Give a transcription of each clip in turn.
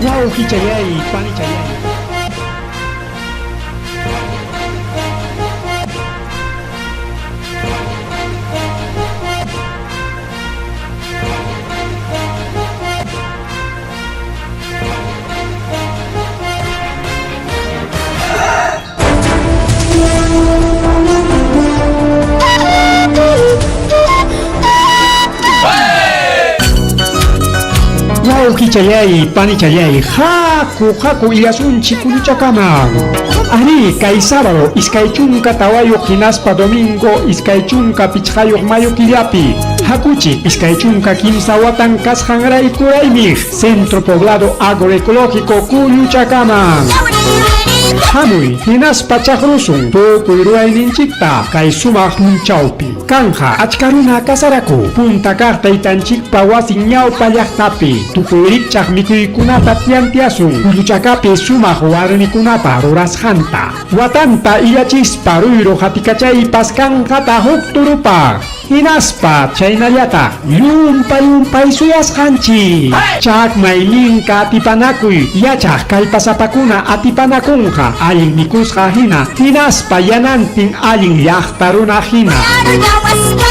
Wawqichallay, panichallay. Wawqichallay, panichallay, haku, haku illasunchik kulluchakaman. Arí, kay sábado 24 hinaspa domingo 25 mayo killapi. Hakuchik 23 watan kasqanrayku raymiq Centro Poblado Agroecológico Kulluchakaman. Hamuy, hinaspa chaqrusun tukuy ruwayninchikta kay sumaq punchawpi. Kanja achka runa kasaraku punta kaq taytanchikpa wasin ñawpa llaqtapi. Tukuy rikchaq mikuykunata tiantiasun Kulluchakapi sumaq warmikunapa rurasqanta. Watanta illachispa ruyru hatikachaypas kanqata huk turupaq. Hinaspa chaynallataq llumpa llumpay suyasqanchik. Chakmay minka atipanakuy yachaq kallpasapakuna atipanakunqa allin mikusqa hina hinaspa yanantin allin llaqta runa hina.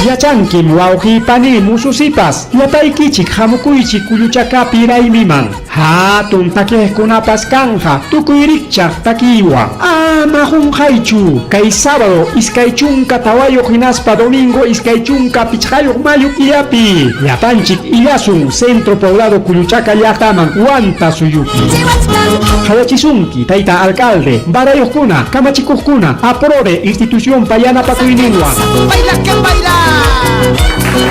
Yachankim wawqiy paniy mususipas llapaykichik hamukuychik Kulluchakapi raymiman. Hatun takiqkunapas kanqa tukuy rikchaq takiywan. Ama qunqaychu kay sábado 24 hinaspa domingo 25 mayo killapi llapanchik illasun Centro Poblado Kulluchaka llaqtaman Huanta suyupi. Qayachisunki tayta alcalde, barayuqkuna, kamachikuqkuna, APRODE institucionpa yanapakuyninwan. Baila que baila,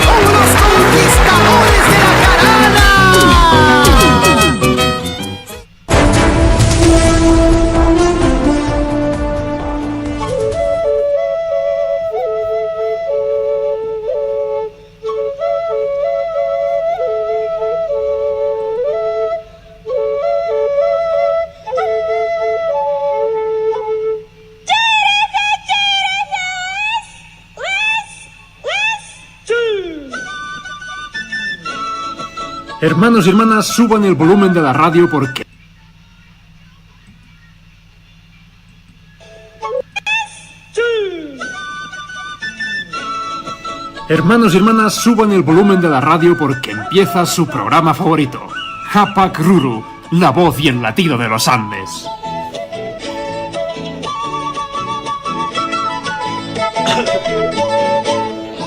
con los conquistadores de la jarana. Hermanos y hermanas, suban el volumen de la radio porque... Hermanos y hermanas, suban el volumen de la radio porque empieza su programa favorito, Hapak Ruru, la voz y el latido de los Andes.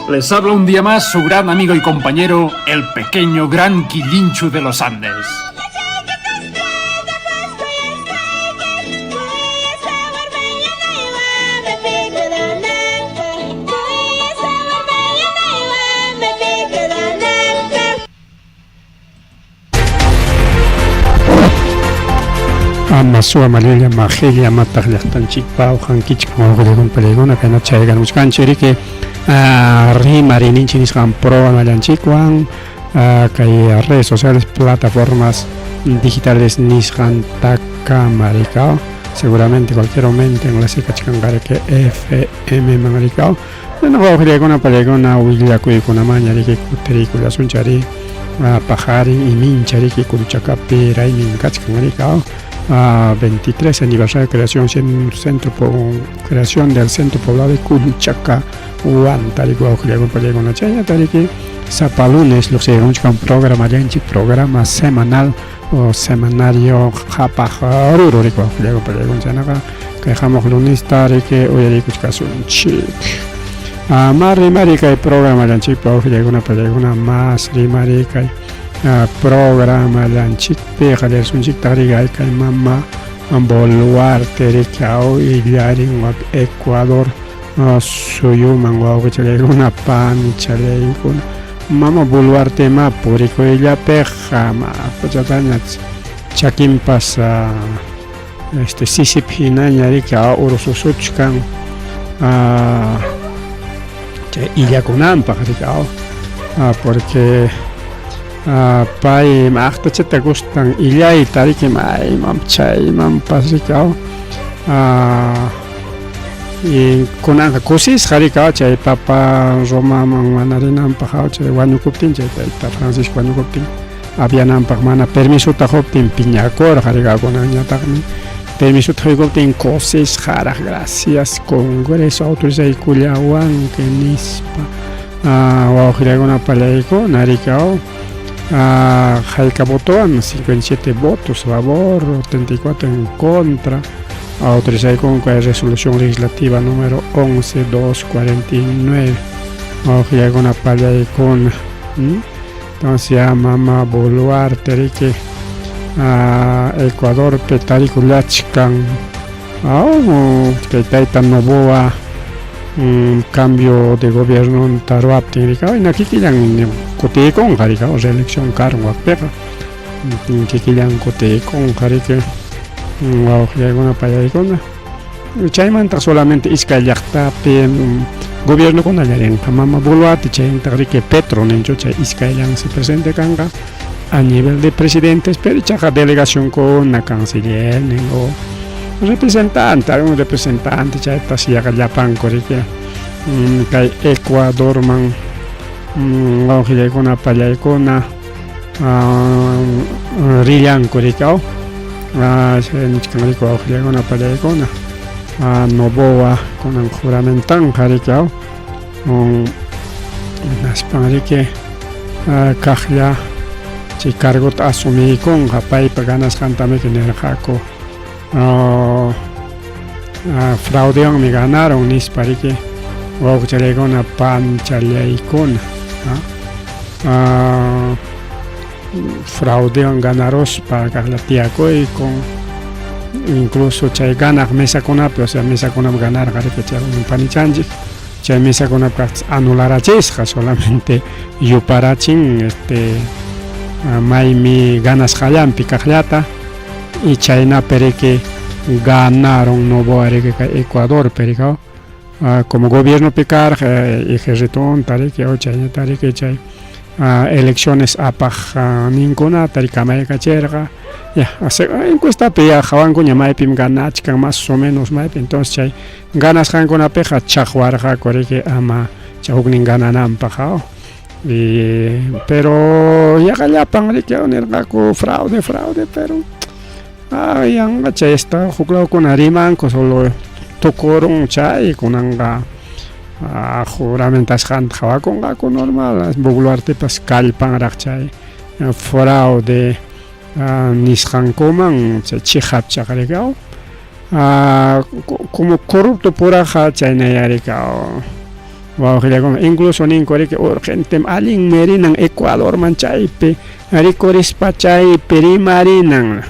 Les habla un día más su gran amigo y compañero, el pequeño gran Quillinchu de los Andes. Ama suwa malilla majilla mataq llaqtanchikpa uqankichik wawqillikuna palaykuna kayna chaykamuchkanchik riki rimarininchik nisqan programallanchikwan kay redes sociales plataformas digitales nisqantakama rikaw seguramente cualquier momento enlace kachkanqa riki FM man rikaw bueno wawqillikuna palaykuna willakuykunamaña riki kutiriykullasunchik ari paqarin imincha riki Kulluchakapi raymin kachkan rikaw 23 aniversario de creación centro creación del centro poblado de Kulluchaka Huanta riki wawqillikuna palaykuna chaynata riki sapa lunes lluqsiykamuchkan programallanchik programa semanal o semanario qhapaq ruru riki wawqillikuna palaykuna chaynaqa kay hamuq lunesta riki uyariykuchkasunchik. Mas rimari kay programallanchikpi wawqillikuna palaykuna mas rimari kay programallanchikpi qallarisunchiktaq riki kay mama Boluarte riki illarin wak Ecuador suyuman wawqichallaykuna panichallaykuna mama Boluarte ma purikuyllapiqa ma pachataña chakinpas este sisip hinaña riki urususuchkan chay illakunanpaq riki porque pay maqtachata gustan illayta riki mayman chaymanpas riki y kunanqa kusisqa riki chay papa Romaman mana rinanpaq chay wañukuptin chay tayta Francisco wañukuptin. Aviananpaq mana permisota quptin piñakurqa, rikakunanñataqmi permisota quykuptin kusisqaraq gracias Congreso autorizaykullawanki nispa. Wawqillaykuna pallaykuna rikaw hayka votowan 57 votos favor, 34 en contra autorizaykunku kay resolución legislativa número 11249. Wawqillaykuna pallaykuna. Entonces ya mama Boluarte riki Ecuadorpi tarikullachkan kay tayta Noboa cambio de gobiernonta ruwaptin riki wayna kikillan kutiykunqa riki reelección karun wakpiqa kikillan kutiykunqa riki wawqillaykuna payaykuna chaymanta solamente iskay llaqtapi gobiernokuna rinqa mama Boluarte chayntaq riki Petro ninchu chay iskayllansi presente kanqa a nivel de presidentes, pero ichaqa delegacionkuna cancillernin o representante, algún representante chaytas yaqa llapanku riki kay Ecuadorman wawqillaykuna pallaykuna rillanku riki aw nichkan riki wawqillaykuna pallaykuna Noboa kunan juramentanqa riki aw hinaspan riki kaqlla chay cargota asumiykunqa paypa ganasqantamiki nirqaku fraudewanmi ganaron nispa riki wawqichallaykuna panchallaykuna fraudewan ganaruspa kaqlla tiyakuykun incluso chay ganaq mesakunapi, o sea mesakunapi ganarqa riki chay panichanchik chay mesakunapi kaqtas anularachisqa solamente yuparachin este maymi ganasqallanpi kaqllata y chaynapi riki ganaron Noboa riki kay Ecuadorpi riki como gobiernopi karqa ejércitonta riki o chaynata riki chay elecciones apaq ninkunata kamaykachirqa ya encuestapi ya qawankuña maypim ganachkan más o menos maypi, entonces chay ganasqankunapiqa chaqwarqaku riki ama chay huknin ganananpaq y pero yaqa llapan riki nirqaku fraude fraude, pero yanqa chay esta huklawkuna rimanku solo tukurun chay kunanqa juramentasqanta qhawakunqaku normal. Boluartepas kallpanraq chay fraude nisqankuman chay chiqapchaq riki como corrupto puraqa chaynaya riki wawqillaykuna incluso ninku riki urgentem allinmi rinan Ecuadorman chaypi rikurispa chaypi rimarinan.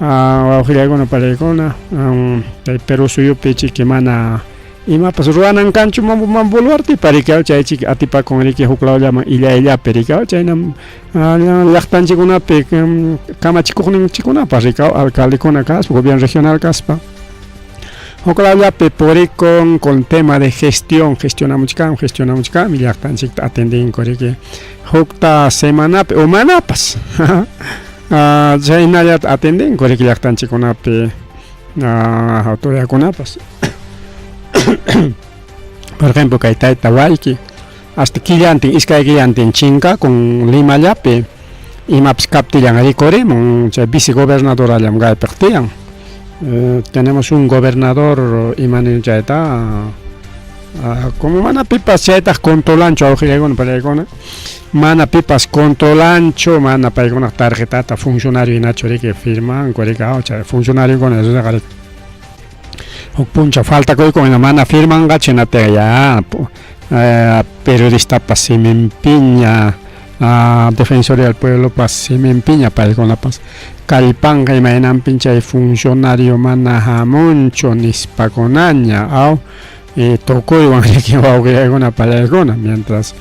Wawqillaykuna palaykuna chay Perú suyupi chiki mana imapas ruwanan kanchu mama Boluartepa riki chay chiki atipakun riki huklawllaman illayllapi riki chaynam llaqtanchikkunapi kamachikuqninchikkunapas riki alcaldekuna kaspa gobierno regional kaspa huklawllapi purikun con tema de gestión, gestionamuchkanmi gestionamuchkanmi llaqtanchikta atendinku riki hukta semanapi o manapas chaynallata atendinku riki llaqtanchikkunapi autoridadkunapas. Por ejemplo kay tayta Wayki hasta killantin iskay killantin chinkakun Limallapi imapas kaptillan rikurimun chay vicegobernadorallam kaypiq tiyan. Tenemos un gobernador imanin chayta como mana pipas chaytaq controlanchu awqillaykuna palaykuna mana pipas controlanchu mana paykunaq tarjetata funcionario hinachu riki firmanku riki chay funcionariokuna riki huk punchaw faltakuykun hina mana firmanqachu hinaptinqa ya periodistapas siminpiña Defensoría del Pueblopas siminpiña paykunapas kallpanqa imaynanpin chay funcionario mana hamunchu nispakunaña aw y tukuywan riki wawqillaykuna palaykuna mientras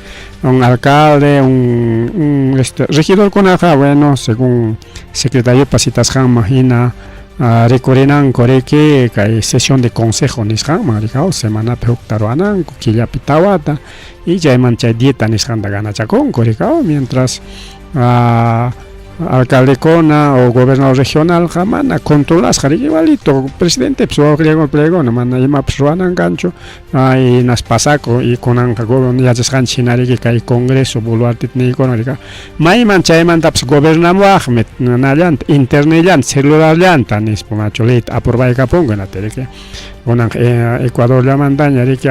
un alcalde un este regidorkunaqa bueno según secretariopa citasqanman hina rikurinanku riki kay sesión de consejo nisqanman riki semanapi hukta ruwananku killapi tawata y chayman chay dieta nisqanta ganachakunku riki mientras Alcaldekuna o gobernador regionalqa mana controlasqa riki igualito presidentepis wawqillakuna palaykuna mana imapas ruwanan kanchu ay nas pasakun y kunanqa yachasqanchik hina riki kay congreso Boluarteta niykuna riki mayman chaymantapas gobernamuwaqmi nallanta internetllanta celularllanta nispa machu leyta aprobaykapunku hinata riki kunanqa Ecuadorllamantaña riki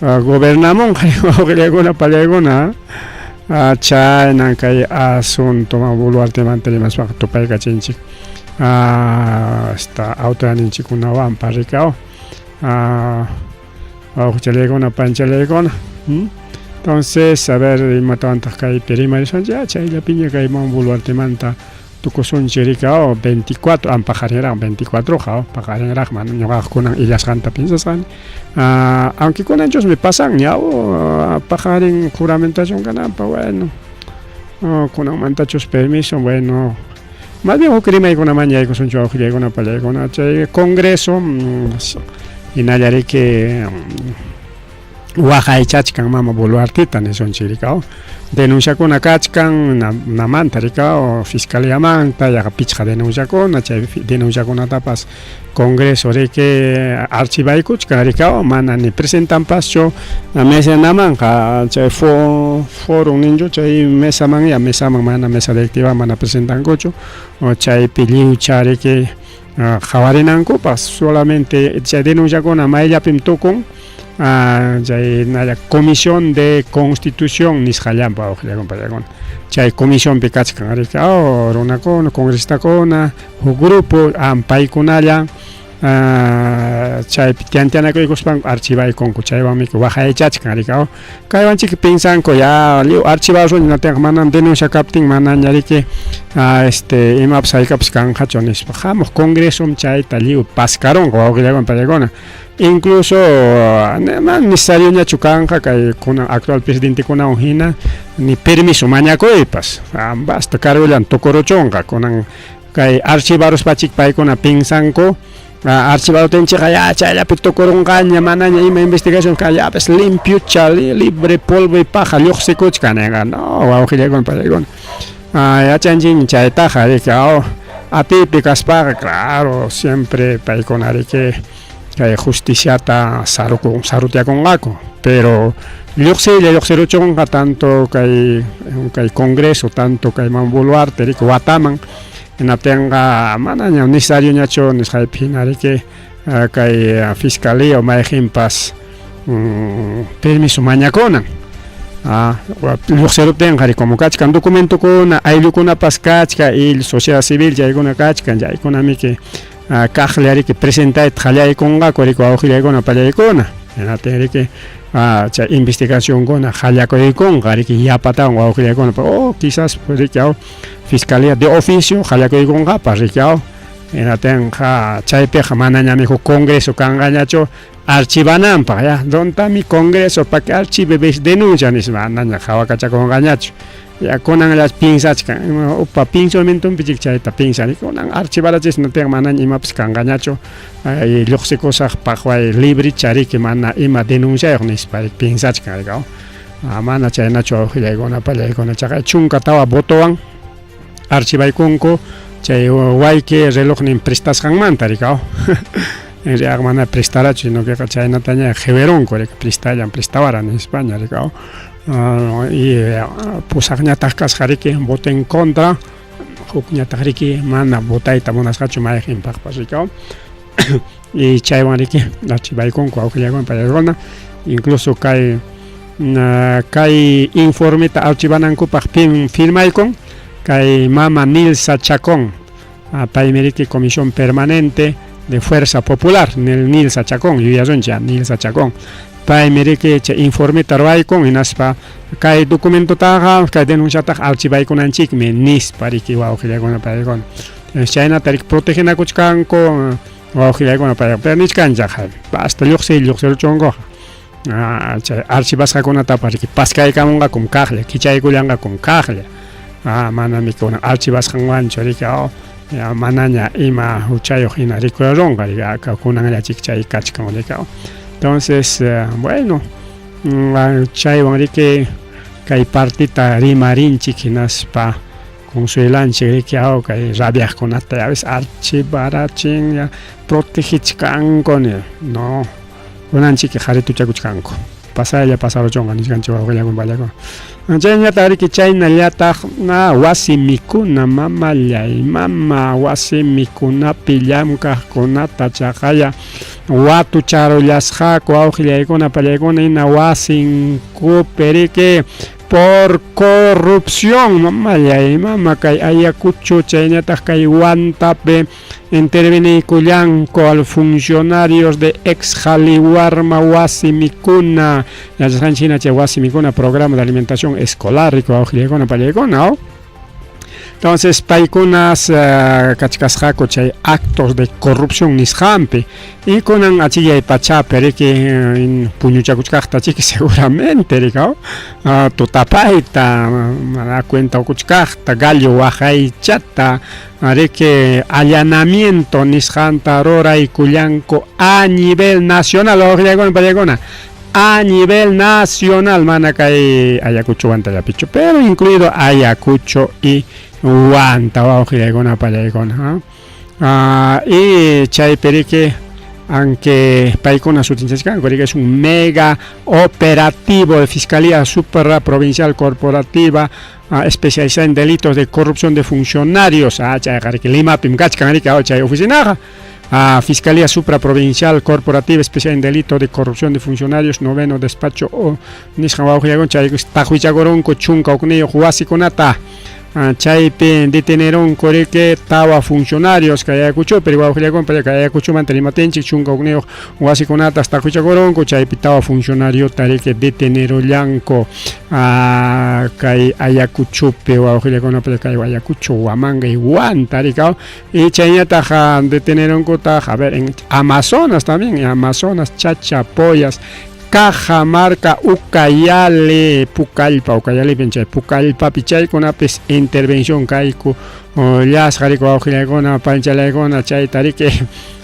gobernamunqa wawqillakuna pallaykuna chaynan kay asunto Boluartemanta rimaspaqa tupaykachinchik esta autoridadninchikkunawanpas riki wawqichalaykuna panchalaykuna entonces a ver imatawantaq kaypi rimarisunchik ya chayllapiña kay Boluartemanta tukusunchik riki 24 am paqarinraq 24 paqarinraq mana ñuqaqa kunan illasqanta piensasqani aunque kunanchusmi pasanña paqarin juramentación kananpaq bueno kunanmantachus permiso bueno más bien huk rimaykunaman yaykusunchik wawqillaykuna pallaykuna chay congreso hinalla riki waqaychachkan mama Boluarteta nisunchik riki denunciakuna kachkan namanta riki fiscaliamanta yaqa pichqa denunciakuna chay denunciakunatapas congreso riki archivarikuchkan riki mana ni presentanpaschu mesenamanqa chay forum ninchu chay mesaman ya mesaman mana mesa directiva mana presentankuchu chaypi lliwcha riki qhawarinankupaq solamente chay denunciakuna mayllapim tukun chay comisión de constitución nisqallanpa wawqillakuna chay comisionpi kachkan riki runakuna congresistakuna huk grupo paykunalla chaypi tanteanakuykuspanku archivaykunku chaywanmi waqaychachkan riki kaywanchik piensanku ya lliw archivaruña hinaptinqa manam denuncia kaptin manaña riki este imapas haykapas kanqachu nispa hamuq congresom chayta lliw paskarunqa wawqillakuna pallaykuna incluso mana necesarioñachu kanqa kay kunan actual presidentekunawan hina ni permiso mañakuypas basta cargollan tukuruchunqa kunan kay archivaruspachik paykuna piensanku archivarutinchikqa ya chayllapi tukurunqaña manaña ima investigación kallapas limpiocha libre polvo y paja lluqsikuchkan ninqa no wawqillaykuna pallaykuna yachanchikmi chaytaqa riki atiypi kaspaqa claro siempre paykuna riki kay justiciata sarutiakunqaku pero lluqsiylla lluqsiruchunqa tanto kay kay congreso tanto kay mama Boluarte riki wataman hinaptinqa manaña necesarioñachu nisqaypi hina riki kay fiscalía o mayqinpas permiso mañakunan lluqsiruptinqa como kachkan documentokuna ayllukunapas kachkan y sociedad civil chaykuna kachkan chaykunamiki kaqlla riki presentayta qallaykunqaku riki wawqillaykuna pallaykuna hinaptin riki chay investigacionkuna qallakuykunqa riki yapatawan wawqillaykuna oh quizás riki fiscalía de oficio qallakuykunqapas riki hinaptinqa chaypiqa manañami huk congreso kanqañachu archivananpaq ya ¿dónde mi congreso pa que archive denuncia nispa manaña qhawakachakunqañachu ya kunanlla piensachkan upa pensamientonpi chayta piensani kunan archivarachis hinaptinqa manaña imapas kanqañachu lluqsikusaq paqway libre riki mana ima denunciayuq nispa piensachkan riki mana chaynachu wawqillaykuna pallaykuna chaqa 14 votowan archivaykunku chay wayki relojnin prestasqanmanta riki en mana prestarachu sino que chaynataña qiwirunku riki prestallan prestawara nispaña riki y pusaqñataq kasqa riki voto en contra hukñataq riki mana votayta munasqachu mayqinpaqpas riki y chaywan riki archivaykunku wawqillaykuna pallaykuna incluso kay kay informeta archivanankupaq firmaykun kay mama Nilsa Chacón paymi riki comisión permanente de Fuerza Popular Nilsa Chacón yuyasunchik Nilsa Chacón paymi riki chay informeta ruwaykun hinaspa kay documentotaqa kay denunciataqa archivaykunanchikmi nispa riki wawqillaykuna paykuna chaynata riki protegenakuchkanku wawqillaykuna pero nichkanchik basta lluqsiy lluqsiruchunkuqa chay archivasqakunatapas riki paskaykamunqakum kaqlla kichaykullanqakum kaqlla manami kunan archivasqanwanchu riki manaña ima huchayuq hina rikurarunqa riki kunanllachik chay kachkan riki entonces bueno chaywan riki Kay partita rimarinchik hinaspa consuelanchik riki aw kay rabiaqkunata ya ves archivarachin ya protegichkanku ni no kunanchik qarituchakuchkanku pasaylla pasaruchunqa nichkanchik wawqillakuna pallakuna chayñataq riki chaynallataq na wasi mikuna mamallay mama wasi mikunapi llamkaqkunata chaqaya watucharullasqaku wawqillaykuna pallaykuna hina wasinkupi riki por corrupción mamallay mama kay Ayacucho chaynataq kay Huantapi interveniykullanku al funcionarios de ex Jaliwarma wasi mikuna yachasqanchik hina chay wasi mikuna programa de alimentación escolar riki wawqillaykuna pallaykuna. Entonces paykunas kachkasqaku chay actos de corrupción nisqanpi y kunan achillay pachapi riki puñuchakuchkaqta chiki seguramente riki tutapayta mana cuenta ukuchkaqta gallo waqaychata riki allanamiento nisqanta ruraykullanku a nivel nacional wawqillaykuna pallaykuna a nivel nacional mana kay Ayacucho Huantallapichu pero incluido Ayacucho y Huanta wawqillaykuna pallaykuna y chaypi riki aunque paykuna sutinchachkanku riki es un mega operativo de Fiscalía Supraprovincial Corporativa especializada en delitos de corrupción de funcionarios chayqa riki Limapim kachkan riki chay oficinaqa. Fiscalía Supraprovincial Corporativa Especial en Delito de Corrupción de Funcionarios, noveno despacho nisqan wawqillaykuna chay taqwichakurunku 11 wasikunata chaypi detenerunku riki tawa funcionarios kay Ayacuchopi wawqillaykuna kay Ayacuchomanta rimatinchik 11 wasikunata taqwichakurunku chaypi tawa funcionariota riki detenerullanku kay Ayacuchopi wawqillaykuna kay Ayacucho Huamanga y Huanta riki y chayñataq detenerunkutaq a ver en Amazonas también en Amazonas Chachapoyas Cajamarca, Ucayali, Pucallpa, Ucayali chay Pucallpapi chaykunapis intervención kayku llasqa riki wawqillaykuna panchalaykuna chayta riki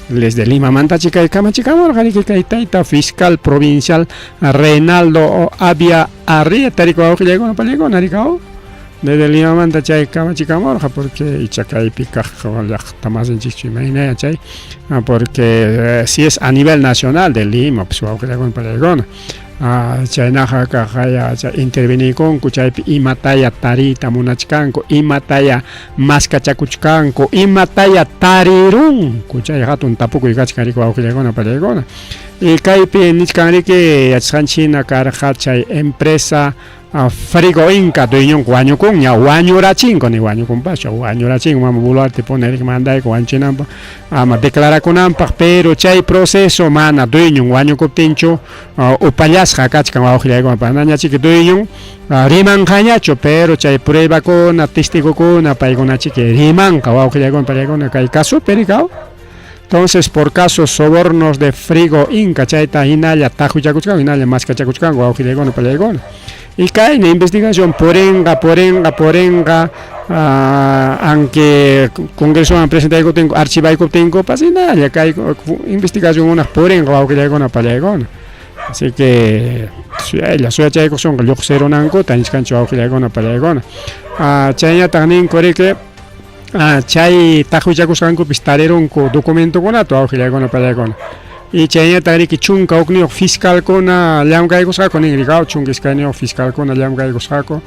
desde Lima manta kay kamachikamurqa riki kay tayta fiscal provincial Reinaldo Avia Arrieta riki wawqillaykuna pallaykuna riki desde Lima manta chay kamachikamurqa porque icha kaypi kaq llaqta masinchikchu imaynaya chay porque si es a nivel nacional de Lima pues wawqillaykuna pallaykuna chaynaqa kaqaya intervenikunku chaypi imataya tariyta munachkanku imataya maskachakuchkanku imataya tarirunku chay hatun tapukuy kachkan riki wawqillaykuna pallaykuna y kaypi nichkan riki yachasqanchik hina karqa chay empresa Frigo Inca dueñonku wañukunña wañurachinku ni wañukunpaschu wañurachinku mama Boluarte pone riki mandayku wañuchinanpaq ama declarakunanpaq pero chay proceso mana dueñon wañukuptinchu upallasqa kachkan wawqillaykuna manañachiki dueñon rimanqañachu pero chay pruebakuna testigokuna paykunachiki rimanqa wawqillaykuna pallaykuna kay casopi riki. Entonces, por caso sobornos de Frigo Inca, chayta hinalla taqwichakuchkanku, hinalla maskachakuchkanku wawqillaykuna pallaykuna. Y kayna investigación purinqa, purinqa, purinqa, aunque Congresoman presentaykuptinku, archivaykuptinkupas hinalla kay investigación unaq purinqa wawqillaykuna pallaykuna. Así que suyaylla suyachaykusunqa lluqsirunankuta nichkanchik wawqillaykuna pallaykuna. Chayñataq ninku riki chay taqwichakusqankupis tarirunku documentokunata wawqillaykuna pallaykuna. Y chayñataq riki 11 fiscalkuna llamkaykusqaku nin riki 12 fiscalkuna llamkaykusqaku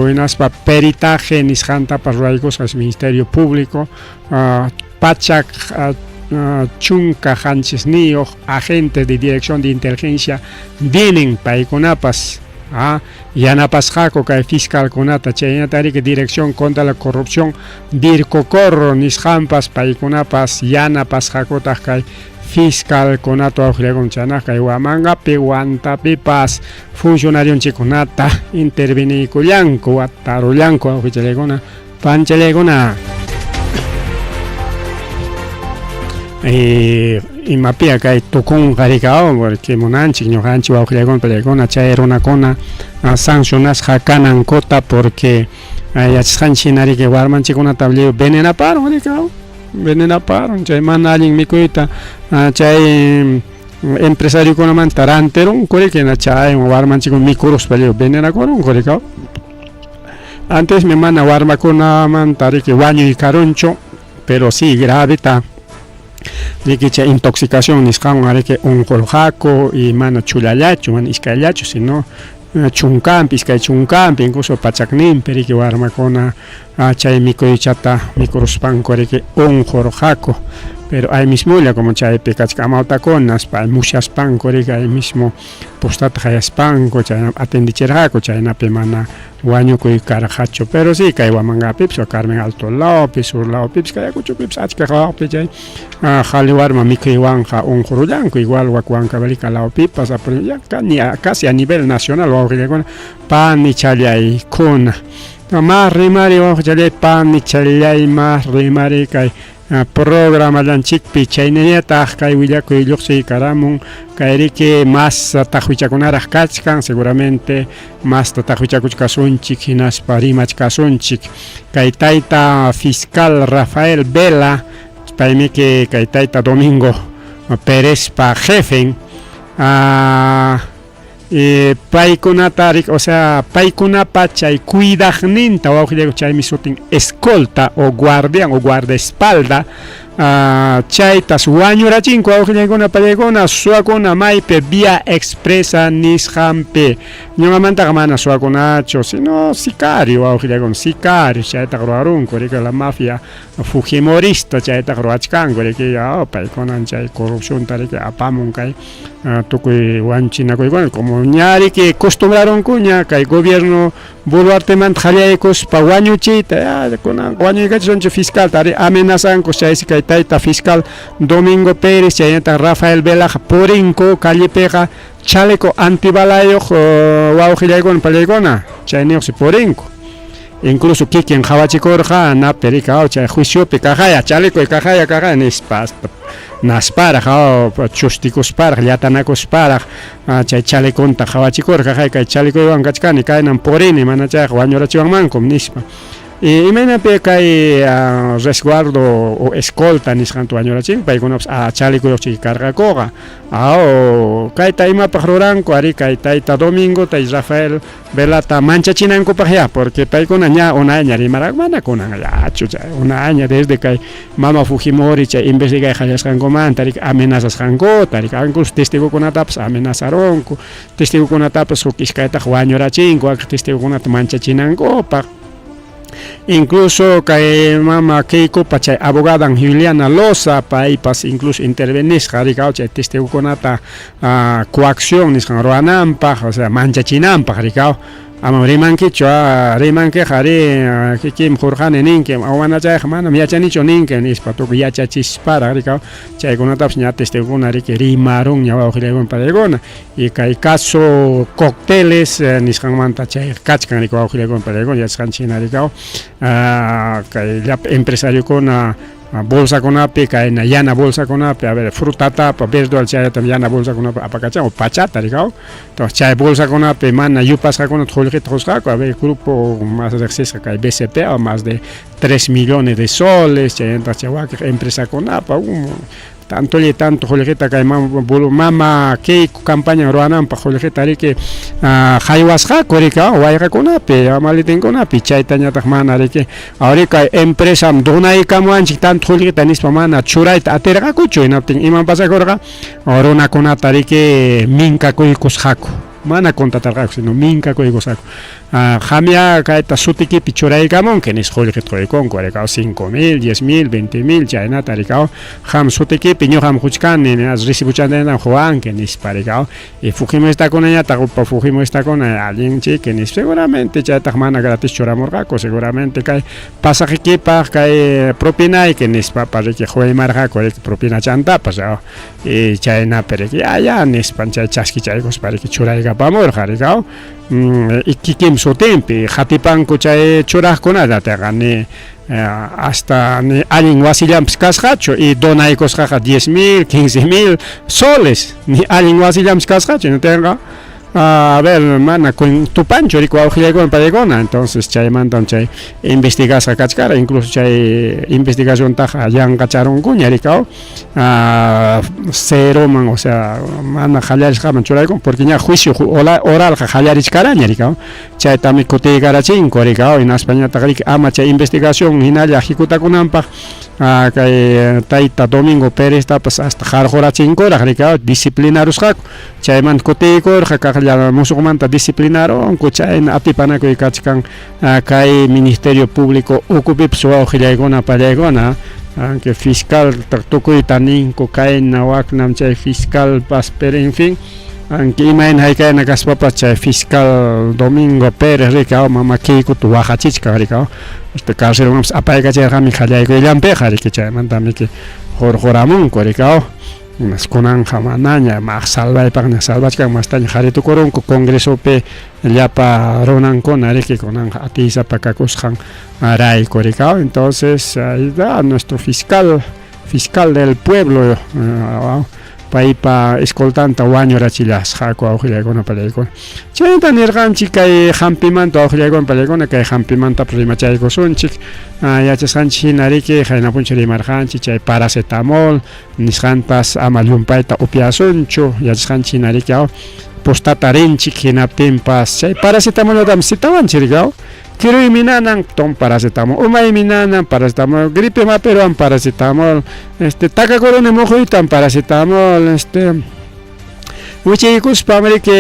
hinaspa peritaje nisqantapas ruraykusqa Ministerio Público 117 agentes de Dirección de Inteligencia vienen paykunapas yanapasqaku kay fiscalkunata chayñataq riki Dirección contra la Corrupción Dircocor nisqanpas paykunapas yanapasqakutaq kay fiscalkunata wawqillaykuna chaynaq kay Huamangapi Huantapipas funcionarionchikkunata interveniykullanku watarullanku wawqichallaykuna panchallaykuna. Imapia kay tukunqa riki porque munanchik ñuqanchik wawqillaykuna pallaykuna chay runakuna sancionasqa kanankuta porque yachasqanchik hina riki warmanchikkunata lliw venenaparon riki venenaparon chay mana allin mikuyta chay Empresariokunamanta rantirunku riki na chaywan warmanchikkuna mikuruspa lliw venenakurunku riki. Antesmi mana warmakunamanta riki wañuy karunchu, pero sí graveta riki chay intoxicación nisqanwan riki unqurqaku y mana chullallachu, mana iskayllachu, sino chunkanpi, iskay chunkanpi, incluso pachakninpi riki warmakuna chay mikuychata mikuruspanku riki unqurqaku. Pero ahí mismolla como chaypi kachka amawtakuna musyaspanku riki ahí mismo postata qayaspanku chayna atendichirqaku chaynapi mana wañukuy karqachu. Pero sí kay Huamangapipas o Carmen Alto lawpi, sur lawpipas, kay Ayacuchopipas achka lawpi chay qhali warma mikhuywanqa unqurullanku, igual wak Huancavelica lawpipas, casi a nivel nacional wawqillakuna panichallaykuna. Mas rimari wawqichallay panichallay mas rimari kay programallanchikpi chaynallataq kay willakuy lluqsiy karamun kay riki mas taqwichakunaraq kachkan seguramente masta taqwichakuchkasunchik hinaspa rimachkasunchik kay tayta fiscal Rafael Vela paymiki kay tayta Domingo Pérezpa jefen paykunata o sea paykunapa chay cuidaqninta wawqillayku chaymi sutin escolta o guardián o guardaespalda chaytas wañurachinku wawqillaykuna pallaykuna suwakuna maypi vía expresa nisqanpi ñuqamantaqa mana suwakunachu sino sicario wawqillaykuna sicario chaytaqa ruwarunku riki la mafia fujimorista chaytaqa ruwachkanku riki paykunan chay corrupcionta riki apamun kay tukuy wañuchinakuykuna como ña riki costumbrarunkuña kay gobierno Boluartemanta qallaykuspa wañuchiyta kunan wañuykachisunchik fiscalta ari amenazanku chaysi kay tayta fiscal Domingo Pérez chaynataq Rafael Velaqa purinku callepiqa chaleco antibalayuq wawqillaykuna pallaykuna chayniyuqsi purinku incluso kikin qhawachikurqa napi riki chay juiciopi kaqaya chalecoy kaqaya kaqaya nispa nasparaq chustikusparaq llatanakusparaq chay chaleconta qhawachikurqa kay kay chalecoywan kachkani kaynan purini mana chayqa wañurachiwanmankum nispa. Imaynapi kay resguardo o escolta nisqanta wañurachin paykunapas chalecoyuqchiki karqakuqa kayta imapaq ruranku ari kay tayta Domingo tay Rafael Velata manchachinankupaq ya porque paykuna ña unayña rimarqaku mana kunanllachu chay unayña desde kay mama Fujimori chay investigay qallasqankumanta riki amenazasqankuta riki incluso testigokunatapas amenazarunku testigokunatapas huk iskaytaqa wañurachinku wakin testigokunata manchachinankupaq incluso kay mama Keikopa chay abogadan Juliana Loza paypas incluso intervenisqa riki chay testigokunata coacción nisqan ruwananpaq o sea manchachinanpaq riki ama rimankichu rimankiqa ari kikinmi qurqani ninki mana chayqa manam yachanichu ninki nispa tukuy yachachisparaq riki chaykunatapas ña testigokuna riki rimarunña wawqillaykuna pallaykuna y kay caso cócteles nisqanmanta chay kachkan riki wawqillaykuna pallaykuna yachasqanchik hina riki kay llapa empresariokuna bolsakunapi kayna yana bolsakunapi a ver frutatapa verdura chayllatam yana bolsakunapi apakachan o pachata riki entonces chay bolsakunapi mana yupasqakunata qullqita qusqaku a ver grupo más riqsisqa kay BCP o más de 3 millones de soles chaymanta chay wakiq empresakunapa tantolla tanto qullqita kay mama Keiko campaña ruwananpaq qullqita riki haywasqaku riki wayqakunapi maletinkunapi chaytañataq mana riki ari kay empresam donaykamuwanchik tanto qullqita nispa mana churayta atirqakuchu hinaptin imam pasakurqa runakunata riki minkakuykusqaku mana contratarqaku sino minkakuykusqaku qamya kayta sutikipi churaykamunki nispa qullqita quykunku rikaw 5000, 10000, 20000 chaynata rikaw qam sutikipi ñuqam quchkani recibochantaytam quwanki nispa rikaw y fujimoristakunañataq upa fujimoristakuna allinchiki nispa seguramente chaytaq mana gratis churamurqaku seguramente kay pasaqikipaq kay propinayki nispapas riki quymarqaku riki propinachantapas y chaynapi riki ya ya nispan chay chaskichaykuspa riki churaykapamurqa rikaw y kikin sutinpi qatipanku chay churaqkunataqa ni hasta ni allin wasillanpas kasqachu y donaykusqaqa 10,000, 15,000 soles ni allin wasillanpas kasqachu hinaptinqa A ver, mana tupanchu riki wawqillaykuna paykuna, entonces chaymantam chay investigasqa kachkara, incluso chay investigaciontaqa yanqacharunkuña rikaw ceroman, o sea, mana qallarisqaman churaykun, porque ña juicio oralqa qallarichkaraña rikaw, chaytami kutiykarachinku rikaw, hinaspañataq riki ama chay investigación hinalla hikutakunanpaq kay tayta Domingo Péreztapas hasta qarqurachinkuraq rikaw, disciplinarusqaku. Chaymanta kutiykurqa kaqlla musuqmanta disciplinarunku, chayna atipanakuy kachkan kay Ministerio Público ukupipas wawqillaykuna pallaykuna, aunque fiscal tukuyta ninku kayna waknam chay fiscalpas, pero en fin, aunque imayna haykayna kaspapas chay fiscal Domingo Pérez riki mama Keikota waqachichkan riki hasta carcelmanpas apaykachayqami qallaykuyllanpiqa riki, chaymantami hurquramunku riki. Kunanqa manaña maq salvaypaqña salvachkan, mastaña qharitukurunku congresopi llapa runankuna riki, kunanqa atiysapa kakusqan rayku riki. Entonces ahí da nuestro fiscal, fiscal del pueblo, paypa escoltanta wañurachillasqaku wawqillaykuna pallaykuna. Chayta nirqanchik kay hampimanta wawqillaykuna pallaykuna, kay hampimantapas rimachaykusunchik. Yachasqanchik hina riki, qayna punchaw rimarqanchik chay paracetamol nisqantas ama llumpayta upyasunchu, yachasqanchik hina riki, postata rinchik hinaptinpas chay paracetamolllatam citawanchik riki, kiruymi nanan, tom paracetamol, umaymi nanan, paracetamol, gripe mapiruwan paracetamol, takakuruni muquytan paracetamol, wichiykuspa riki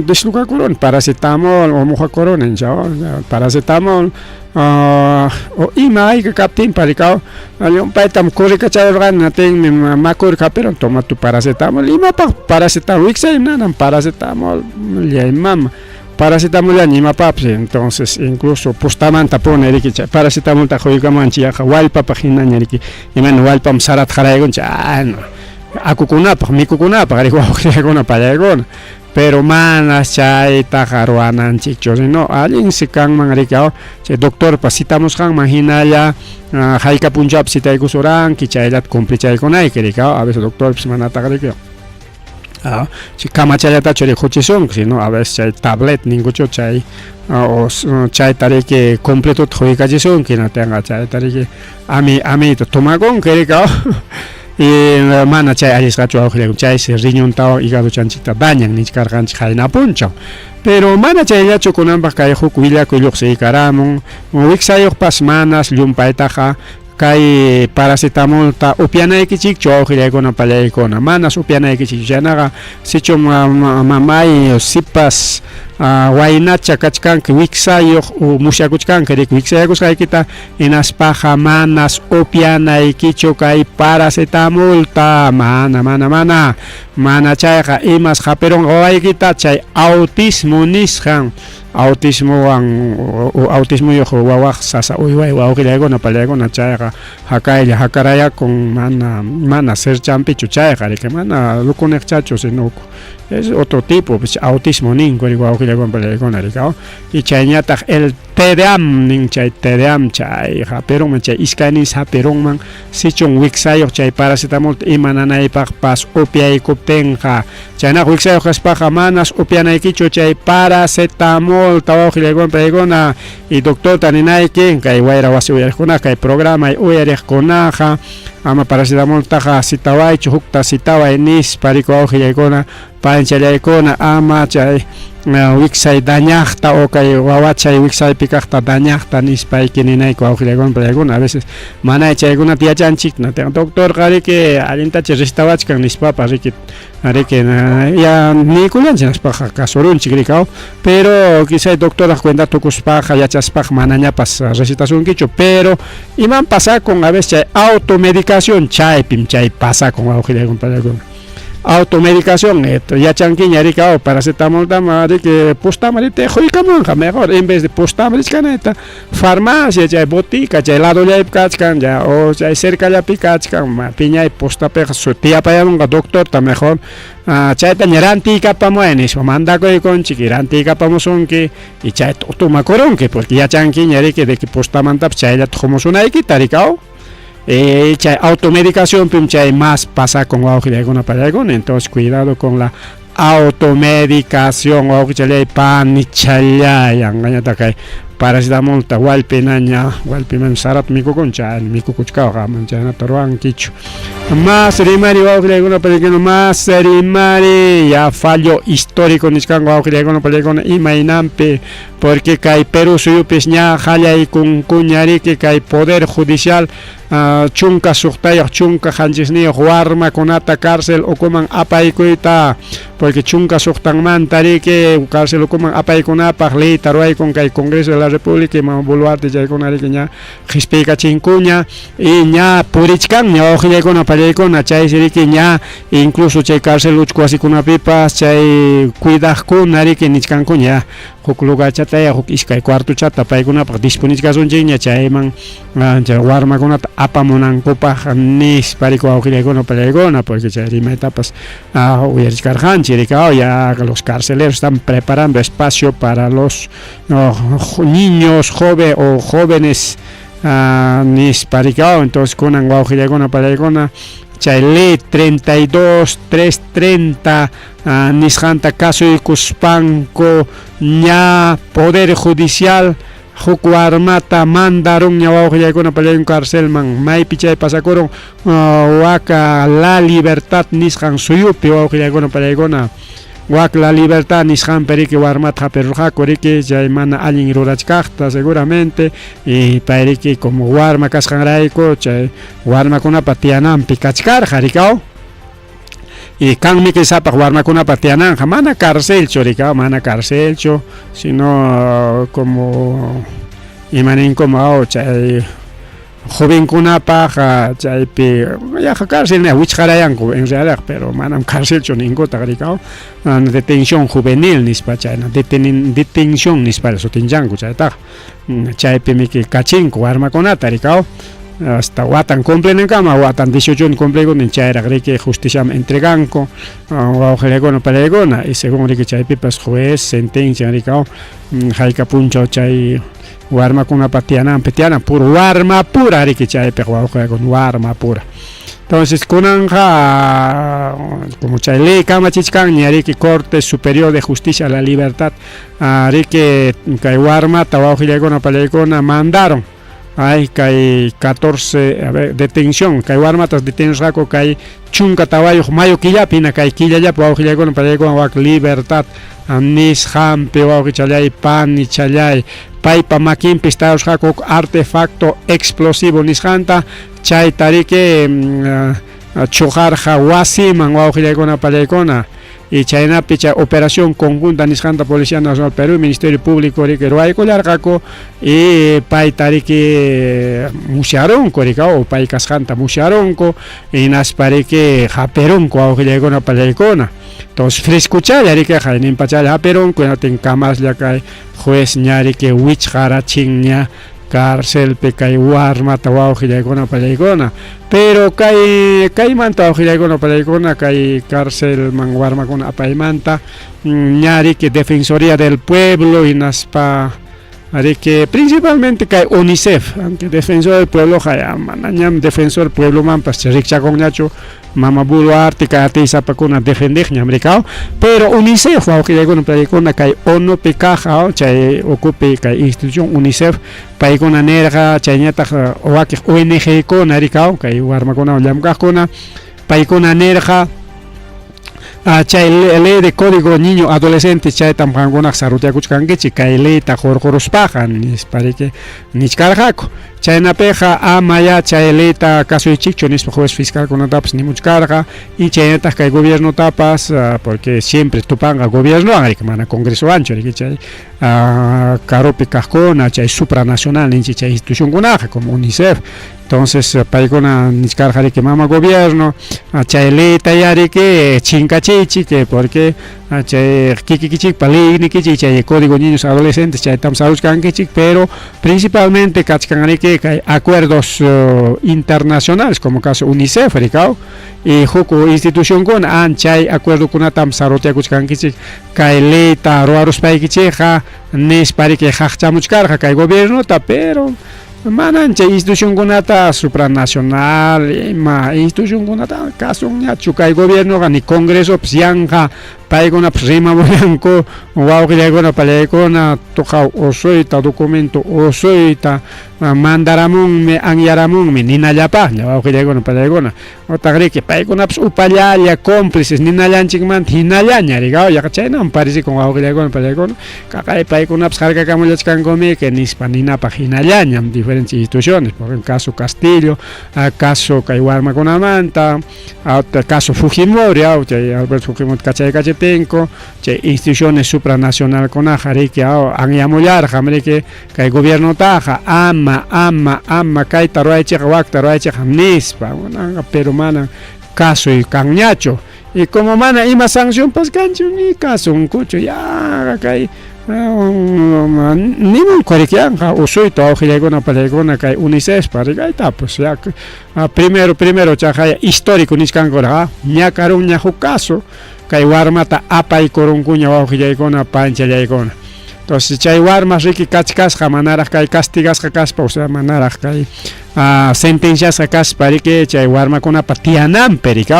dislokakuruni paracetamol o muqakuruni paracetamol, o ima ayka kaptinpas rikaw, llumpaytam corrikacharurqani natinmi makurqa, pero toma tu paracetamol, imapaq paracetamol, wiksaymi nanan paracetamol, mama paracetamol imapapas, entonces incluso postamanta pone riki chay paracetamolta quykamanchik yaqa wallpapaq hinaña riki, imayna wallpaman sarata qaraykunchik, no, akukunapaq mikukunapaq riki wawqillaykuna pallaykuna, pero mana chaytaqa ruwananchikchu, sino allinsi kanman riki chay doctorpa citamusqanman hinalla hayka punchawpi citaykusuranki chayllata cumplichaykunayki riki, a veces doctorpas manataq riki chay kamachallatachu riki huchisunki, sino a veces chay tablet ninkuchu chay o chayta riki completota quykachisunki, natinqa chayta riki amiyta tomakunki riki y mana chay allisqachu wawqillaykuna, chaysi riñontawan hígadochanchikta dañan nichkarqanchik qayna punchaw. Pero mana chayllachu kunanpaq kay huk willakuy lluqsiykaramun, wiksayuqpas manas llumpaytaqa kay paracetamolta upyanaykichikchu wawqillaykuna pallaykuna, manas upyanaykichikchu, chaynaqa sichu mamay sipas waynacha kachkanki wiksayuq o musyakuchkanki riki wiksayakusqaykita, hinaspaqa manas upyanaykichu kay paracetamolta, mana mana mana mana chayqa imas hapirunqa wawaykita chay autismo nisqan, autismowan o autismoyuq wawaq sasa uyway wawqillaykuna pallaykuna, chayqa hakaylla hakarayakun, mana mana sirchampichu chayqa riki, mana lukuniqchachu, sino es otro tipo, pues autismo ninku riki wawqillaykuna pallaykuna riki, y chayñataq el TDAM nin, chay TDAM chay hapirunman, chay iskayninsi hapirunman sichun wiksayuq chay paracetamolta ima nanaypaqpas upyaykuptinqa, chaynaqa wiksayuq kaspaqa manas upyanaykichu chay paracetamolta wawqillaykuna pallaykuna, y doctorta ninayki kay wayra wasi uyariqkunaqa, kay programa uyariqkunaqa, ama paracetamoltaqa citawaychu, hukta citaway nispa riki wawqillaykuna panchallaykuna, ama chay wiksay dañaqta o kay wawachay wiksaypi kaqta dañaqta nispayki ninayki wawqillaykuna pallaykuna, a veces mana chaykunata yachanchik, doctorqa riki allintachi recetawachkan nispapas riki riki ya niykullanchik nispaqa kasurunchik riki, pero quizá doctoraq cuenta tukuspaqa yachaspaqa manañapas recetasunkichu, pero iman pasakun a veces chay automedicación, chaypim chay pasakun wawqillaykuna pallaykuna. Automedicación, yachankiña riki, paracetamolta riki postama riti quykamunqa mejor, en vez de postama richkanayta farmacia chay botica chay ladollaypi kachkan ya o chay cercallapi kachkan, piñay postapiqa tiyapayamunqa doctorta mejor, chayta ña rantiykapamuway nispa mandakuykunchik, rantiykapamusunki y chayta tomakurunki, porque yachankiña riki de que postamantapas chayllata qumusunaykita riki, chay automedicación pim chay más pasakun wawqillaykuna pallaykuna, entonces cuidado con la Automedicación wawqichalláy panichalláy anqañataq kay paracetamolta wallpinaña wallpiman sarata mikukun chay mikukuchkawqa aman chaynata ruwankichu. Más rimari wawqillaykuna pallaykuna más rimari ya fallo histórico nichkanku wawqillaykuna pallaykuna imaynanpi porque kay Perú suyupis ña qallaykunkuñariki kay poder judicial 16 17 warmakunata cárcel ukuman apaykuyta porque 16manta riki cárcel ukuman apaykunapaq leyta ruwaykun kay Congreso de la República y Mama Boluarte chaykuna riki ña qispiykachinkuña y ña purichkanña wawqillaykuna pallaykuna chaysi riki ña incluso chay cárcel uchku wasikunapipas chay cuidaqkuna riki nichkankuña huk lugarchataya huk iskay cuartochata paykunapaq disponichkasunchikña chayman chay warmakunata apamunankupaq nispa riki wawqillaykuna pallaykuna porque chay rimaytapas uyarichkarqanchik riki ya los carceleros están preparando espacio para los niños joven o jóvenes nispa riki entonces kunan wawqillaykuna pallaykuna chay ley 32 330 nisqanta kasuykuspanku ña poder judicial huk warmata mandarunña wawqillaykuna pallaykuna carcelman maypi chay pasakurun waka La Libertad nisqan suyupi wawqillaykuna pallaykuna wak La Libertad nisqanpi riki warmata hapirurqaku riki chay mana allin rurachkaqta seguramente y pay riki como warma kasqanrayku chay warmakunapa tiyananpi kachkarqa rikaw y kanmi sapaq warmakunapa tiyananja mana carcelchu rikaw mana carcelchu sino como imaninkum chay jovenkunapaq chaypi yaqa cárcel wichqarayanku en realidad pero manam carcelchu ninkutaq rikaw detención juvenil nispa chayna detención nispa sutinchanku chaytaqa chaypi miki kachinku warmakunata rikaw hasta watan cumplinankama watan 18 cumplikunin chayraq riki justiciaman entreganku wawqillaykuna palaykuna y según riki chaypipas juez sentencia rikaw hayka punchaw chay warmakunapa tiyananpi tiyanan puro warma pura riki chaypiqa wawqillaykuna warma pura. Entonces kunanja como chay ley kamachichkanña riki Corte Superior de Justicia la Libertad riki kay warmata wawqillaykuna palaykuna mandaron ay kay 14 a ver detención kay warmatas detenusqaku kay 14 mayo killapi hina kay killallapi wawqillaykuna palaykuna wak Libertad nisqanpi wawqichallay panichallay paypa makinpi estarusqaku artefacto explosivo nisqanta chayta riki chuqarqa wasiman wawqillaykuna palaykuna y chaynapi chay operación conjunta nisqanta Policía Nacional Perú Ministerio Público riki ruwaykullarqaku y payta riki musyarunku riki o pay kasqanta musyarunku hinaspa riki hapirunku wawqillaykuna palaykuna entonces frescuchalla riki hayninpachalla hapirunku hinatin kamaslla kay juez ña riki wichqarachinña carcelpi kay warmata wawqillaykuna pallaykuna pero kay kaymanta wawqillaykuna pallaykuna kay carcelman warmakuna apaymanta ña riki Defensoría del Pueblo hinaspa riki principalmente kay UNICEF aunque Defensor del Pueblo manañam Defensor Pueblomanpas rikchakunñachu Mama Boluarte kay atiysapakuna defendeqñam rikaw pero UNICEF wawqillaykuna pallaykuna kay ONUpi kaq chay ukupi kay institución UNICEF paykuna nirqa chayñataq wakiq ONG kuna rikaw kay warmakunawan llamk'aqkuna paykuna nirqa chay ley de código niño adolescente chaytam qamkunaq sarutiakuchkankichik kay leyta hurquruspaqa nispa riki nichkarqaku chaynapiqa amaya chay leyta kasuychikchu nispa juez fiscalkunatapas nimuchkarqa y chaynataq kay gobiernotapas porque siempre tupanqa gobiernowan riki mana congresowanchu riki chay karupi kaqkuna chay supranacional ninchik chay institucionkunaqa como UNICEF entonces paykuna nichkarqa riki mama gobierno chay leyta ya riki chinkachiychik porque chay kikikichikpa leynikichik chay código niños adolescentes chaytam saruchkankichik pero principalmente kachkan riki kay acuerdos internacionales como caso UNICEF rikaw y huk institucionkuna an chay acuerdokunatam sarutiakuchkankichik kay leyta ruwaruspaykichikqa nispa riki qaqchamuchkarqa kay gobiernota pero manan chay institucionkunata supranacional ima institucionkunata kasunñachu kay gobiernoqa ni congresopas yanqa. Paykunapas rimamullanku wawqillaykuna pallaykuna tuqaw usuyta documento usuyta mandaramunmi anyaramunmi ninallapaqña wawqillaykuna pallaykuna otaq riki paykunapas upallalla cómplices ninallanchikmanta hinallaña riki yaqa chaynam parecikun wawqillaykuna pallaykuna kaqay paykunapas harkakamullachkankumiki nispa ninapaq hinallañam diferentes instituciones por ejemplo caso Castillo caso kay warmakunamanta caso Fujimori chay Alberto Fujimori kachaykachiptinku chay instituciones supranacionalkunaqa riki anyamullarqam riki kay gobiernotaqa ama ama ama kayta ruwaychikqa wakta ruwaychikqa nispa pero manan casoy kanñachu y como mana ima sancionpas kanchu ni kasunkuchu yaqa kay nimunku riki yanqa usuyta wawqillaykuna pallaykuna kay UNICEFpa riki aytapas ya primero primero chaqaya histórico nichkankuraq ñakarunña huk caso kay warmata apaykurunkuña wawqillaykuna panchallaykuna entonces chay warmas riki kachkasqa manaraq kay castigasqa kaspa o sea manaraq kay sentenciasqa kaspa riki chay warmakunapa tiyananpi riki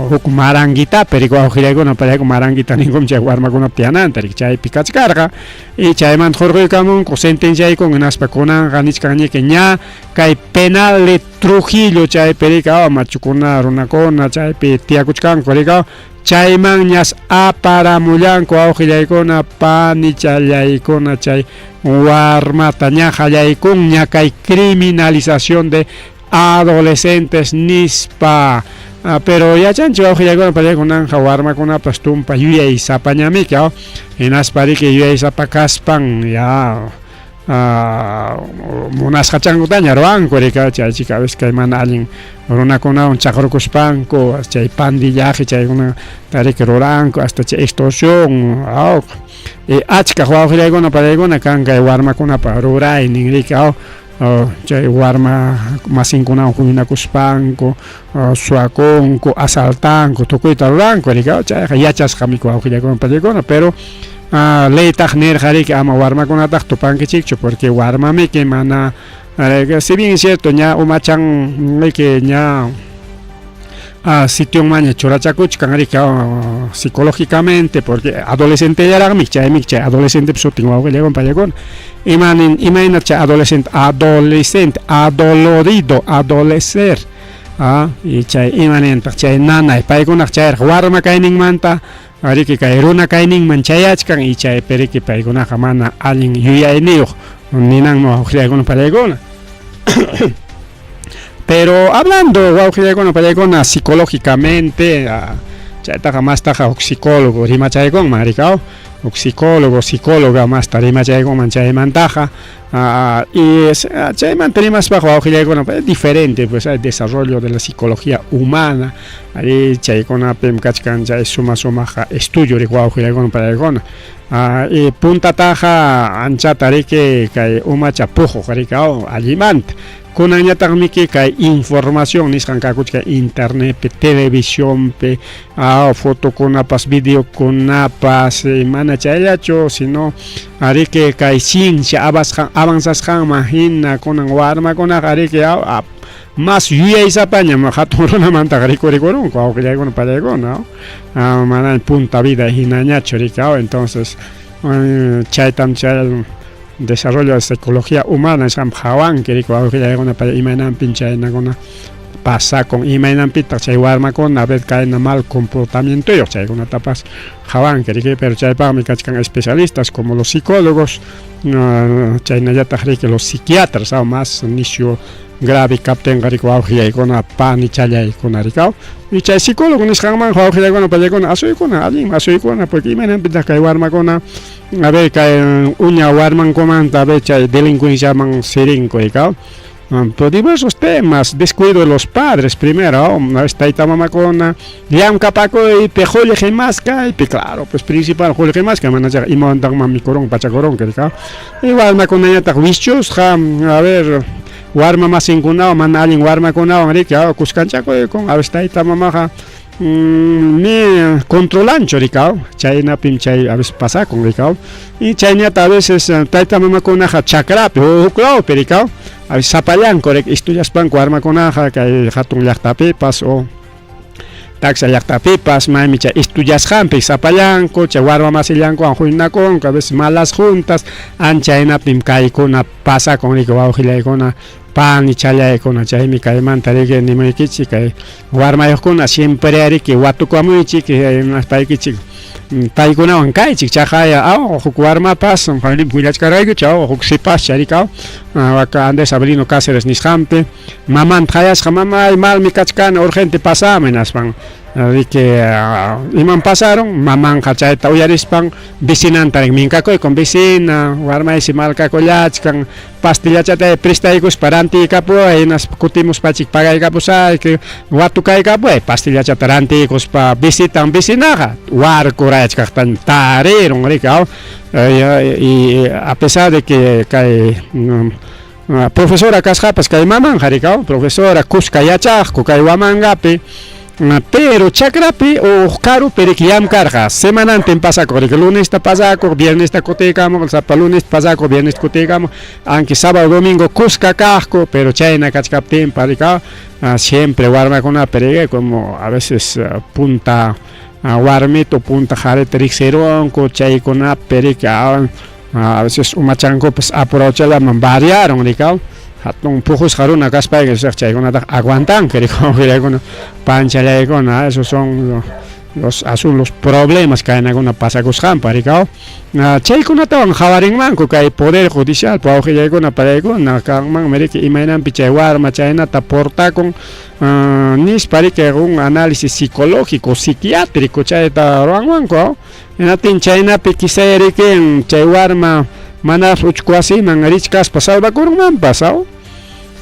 huk maranguitapi riki wawqillaykuna payku maranguita ninkum chay warmakunapa tiyananta riki chaypi kachkarqa y chaymanta hurquykamunku sentenciaykun hinaspa kunanqa nichkanñiki ña kay penal de Trujillo chaypi riki machukuna runakuna chaypi tiyakuchkanku riki chaymanñas aparamullanku wawqillaykuna panichallaykuna chay warmata ña qallaykunña kay criminalización de adolescentes nispa pero yachanchik wawqillaykuna paykunanqa warmakunapas tumpa yuyaysapañamiki hinaspa riki yuyaysapa kaspan ya munasqachankutaña ruwanku riki chaychika a veces kay mana allin runakunawan chaqrukuspanku chay pandillaje chaykunata riki ruranku hasta chay extorsión achka wawqillaykuna pallaykuna kan kay warmakunapa ruraynin riki chay warma masinkunawan huñunakuspanku suwakunku asaltanku tukuyta ruranku riki chayqa yachasqamiki wawqillaykuna pallaykuna pero leytaq nirqa riki ama warmakunataq tupankichikchu porque warmamiki mana si bien es cierto ña umachan riki ña sitionmanña churachakuchkan riki psicológicamente porque adolescentellaraqmi chaymi chay adolescentepa sutin wawqillaykuna pallaykuna imanin imayna chay adolescente adolescente adolorido adolecer y chay imanintaq chay nanay paykunaq chayraq warma kayninmanta riki kay runa kayninman chayachkan y chaypi riki paykunaqa mana allin yuyayniyuq ninanmi wawqillaykuna pallaykuna pero hablando wawqillaykuna pallaykuna psicológicamente chaytaqa mastaqa huk psicólogo rimachaykunman riki huk psicólogo psicóloga masta rimachaykunman chaymantaqa y chaymanta rimaspaqa wawqillaykuna diferente pues hay desarrollo de la psicología humana ari chaykunapim kachkan chay suma sumaqa estudio riki wawqillaykuna pallaykuna y puntataqa anchata riki kay umacha puquq riki allimanta kunanñataqmiki kay información nisqan kakuchkan internetpi televisionpi fotokunapas videokunapas mana chayllachu sino riki kay ciencia avanzasqanman hina kunan warmakunaqa riki mas yuyaysapañam hatun runamantaqa rikurikurunku wawqillaykuna pallaykuna mana punta vida hinañachu riki entonces chaytam chay desarrollo de psicología humana nisqanpi qhawanki riki wawqillaykuna imaynanpin chaynakuna pasakun imaynanpitaq chay warmakuna a ver kayna mal comportamientoyuq chaykunatapas qhawanki riki pero chaypaqmi kachkan especialistas como los psicólogos chaynallataq riki los psiquiatras más nisyu grave kaptinqa riki wawqillaykuna panichallaykuna riki y chay psicólogo nisqanman wawqillaykuna pallaykuna asuykuna allinmi asuykuna porque imaynanpitaq kay warmakuna a ver kay uña warmankumanta a ver chay delincuenciaman sirinku riki por diversos temas, descuido de los padres primero, tayta mamakuna llamkapakuypi qullqi maskaypi, claro, pues principal qullqi maskay mana chayqa imawantaqman mikurunqa pachakurunqa riki y warmakunañataq wischusqa a ver warma masinkunawan mana allin warmakunawan riki kuskanchakuykun a veces tayta mamaqa ni controlanchu riki chaynapim chay a veces pasakun riki y chayñata a veces tayta mamakunaqa chakrapi huk lawpi riki a veces sapallanku riki estudiaspanku warmakunaqa kay hatun llaqtapipas o Taksa llaqtapipas maymi chay estudiasqanpi sapallanku, chay warma masillankuwan huñunakunku, a veces malas juntas, ancha hinapim kaykuna pasakun riki wawqillaykuna, panichallaykuna, chaymi kaymanta riki nimuykichik kay warmayuqkuna siempre riki watukamuychik hinaspaykichik paykunawan kaychik chaqaya aw huk warmapas willachkaraykichik aw huk sipascha riki aw waka Andrés Avelino Cáceres nisqanpi Mamanta qayasqa, mamay malmi kachkani urgente pasamuy nispan. Riki imam pasarun, mamanqa chayta uyarispan vecinanta rin minkakuykun, vecina, warmaysi malkakullachkan, pastillachata prestaykuspa rantiykapuway hinaspa kutimuspachik pagaykapusayki, watukaykapuway pastillachata rantiykuspa visitan vecinaqa warkurayachkaqtaña tarirun riki aw y a pesar de que kay Profesora kasqapas kay mamanqa rikaw, profesora kuska yachaqku kay Huamangapi, pero chakrapi huk karupi riki llamkarqa, semanantin pasakuq riki, lunesta pasakuq, viernesta kutiykamuq, sapa lunesta pasakuq, viernesta kutiykamuq, aunque sábado domingo kuska kaqku, pero chayna kachkaptinpas rikaw, siempre warmakunapi riki como a veces punta warmita o punta qharita riqsirunku, chaykunapi riki A veces umachankupas apurawchallaman variaron rikaw hatun puqusqa runa kaspayki chaykunataqa aguantanki rikaw wiraykuna panchallaykuna esos son los asun los problemas kaynakuna pasakusqanpa rikaw chaykunatawan qhawarinmanku kay poder judicial wawqillaykuna paraykuna kanmanmi riki imaynanpi chay warma chaynata portakun nispa riki un análisis psicológico psiquiátrico chayta ruwanmanku. Hinaptin chaynapi quizá rikin chay warma manaraq uchku wasiman richkaspa salvakurunmanpas, aw?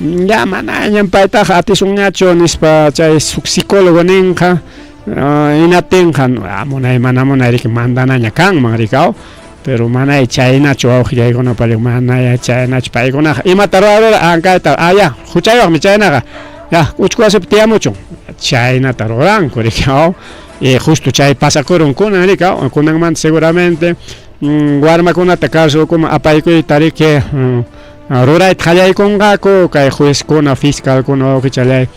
Ya manañam paytaqa atisunñachu nispa chay huk psicólogo ninqa, hinaptinqa munay mana munay riki mandanaña kanman riki, aw? Pero manay chaynachu wawqillaykunapa manaya chaynachu paykunaqa imata ruwarura ankayta ah ya huchayuqmi chaynaqa ya uchku wasipi tiyamuchun chaynata ruranku riki, aw? Y justo chay pasakurun kunan riki, kunanmanta seguramente warmakunata cárcel ukuman apaykuyta riki rurayta qallaykunqaku kay juezkuna fiscalkuna wawqichallay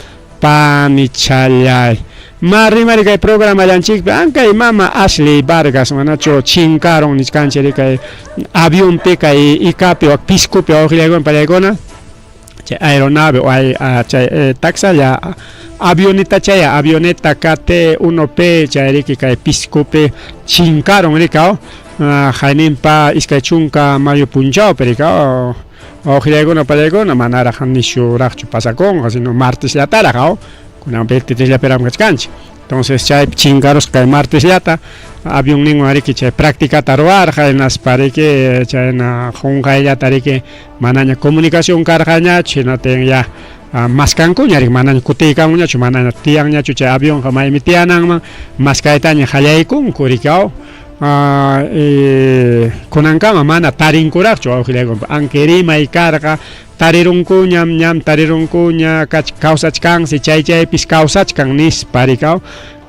panichallay. Ma rimari kay programallanchikpi ankay mama Ashley Vargas manachu chinkarun nichkanchik riki kay avionpi kay Icapi wak Piscopi wawqillaykuna pallaykuna. Chay aeronave o ay chay taksalla avionetachaya avioneta KT-1P chay riki kay Piscopi chinkarun riki aw hayninpa 20 mayo punchawpi riki aw wawqillaykuna pallaykuna manaraq nisyuraqchu pasakunqa sino martesllataraq aw kunan 23llapiraqmi kachkanchik. Entonces chaypi chinkarusqa kay martesllata avionninwan riki chay practicata ruwarqa hinaspa riki chayna qunqayllata riki manaña comunicación karqañachu hinatin ya maskankuña riki manaña kutiykamunñachu manaña tiyanñachu chay avionqa maymi tiyananman maskaytaña qallaykunku riki aw kunankama mana tarinkuraqchu wawqillaykunpa aunque rimay karqa Tarirunkuñam, ñam tarirunkuña, kawsachkansi, chay chaypis kawsachkan nispa rikaw,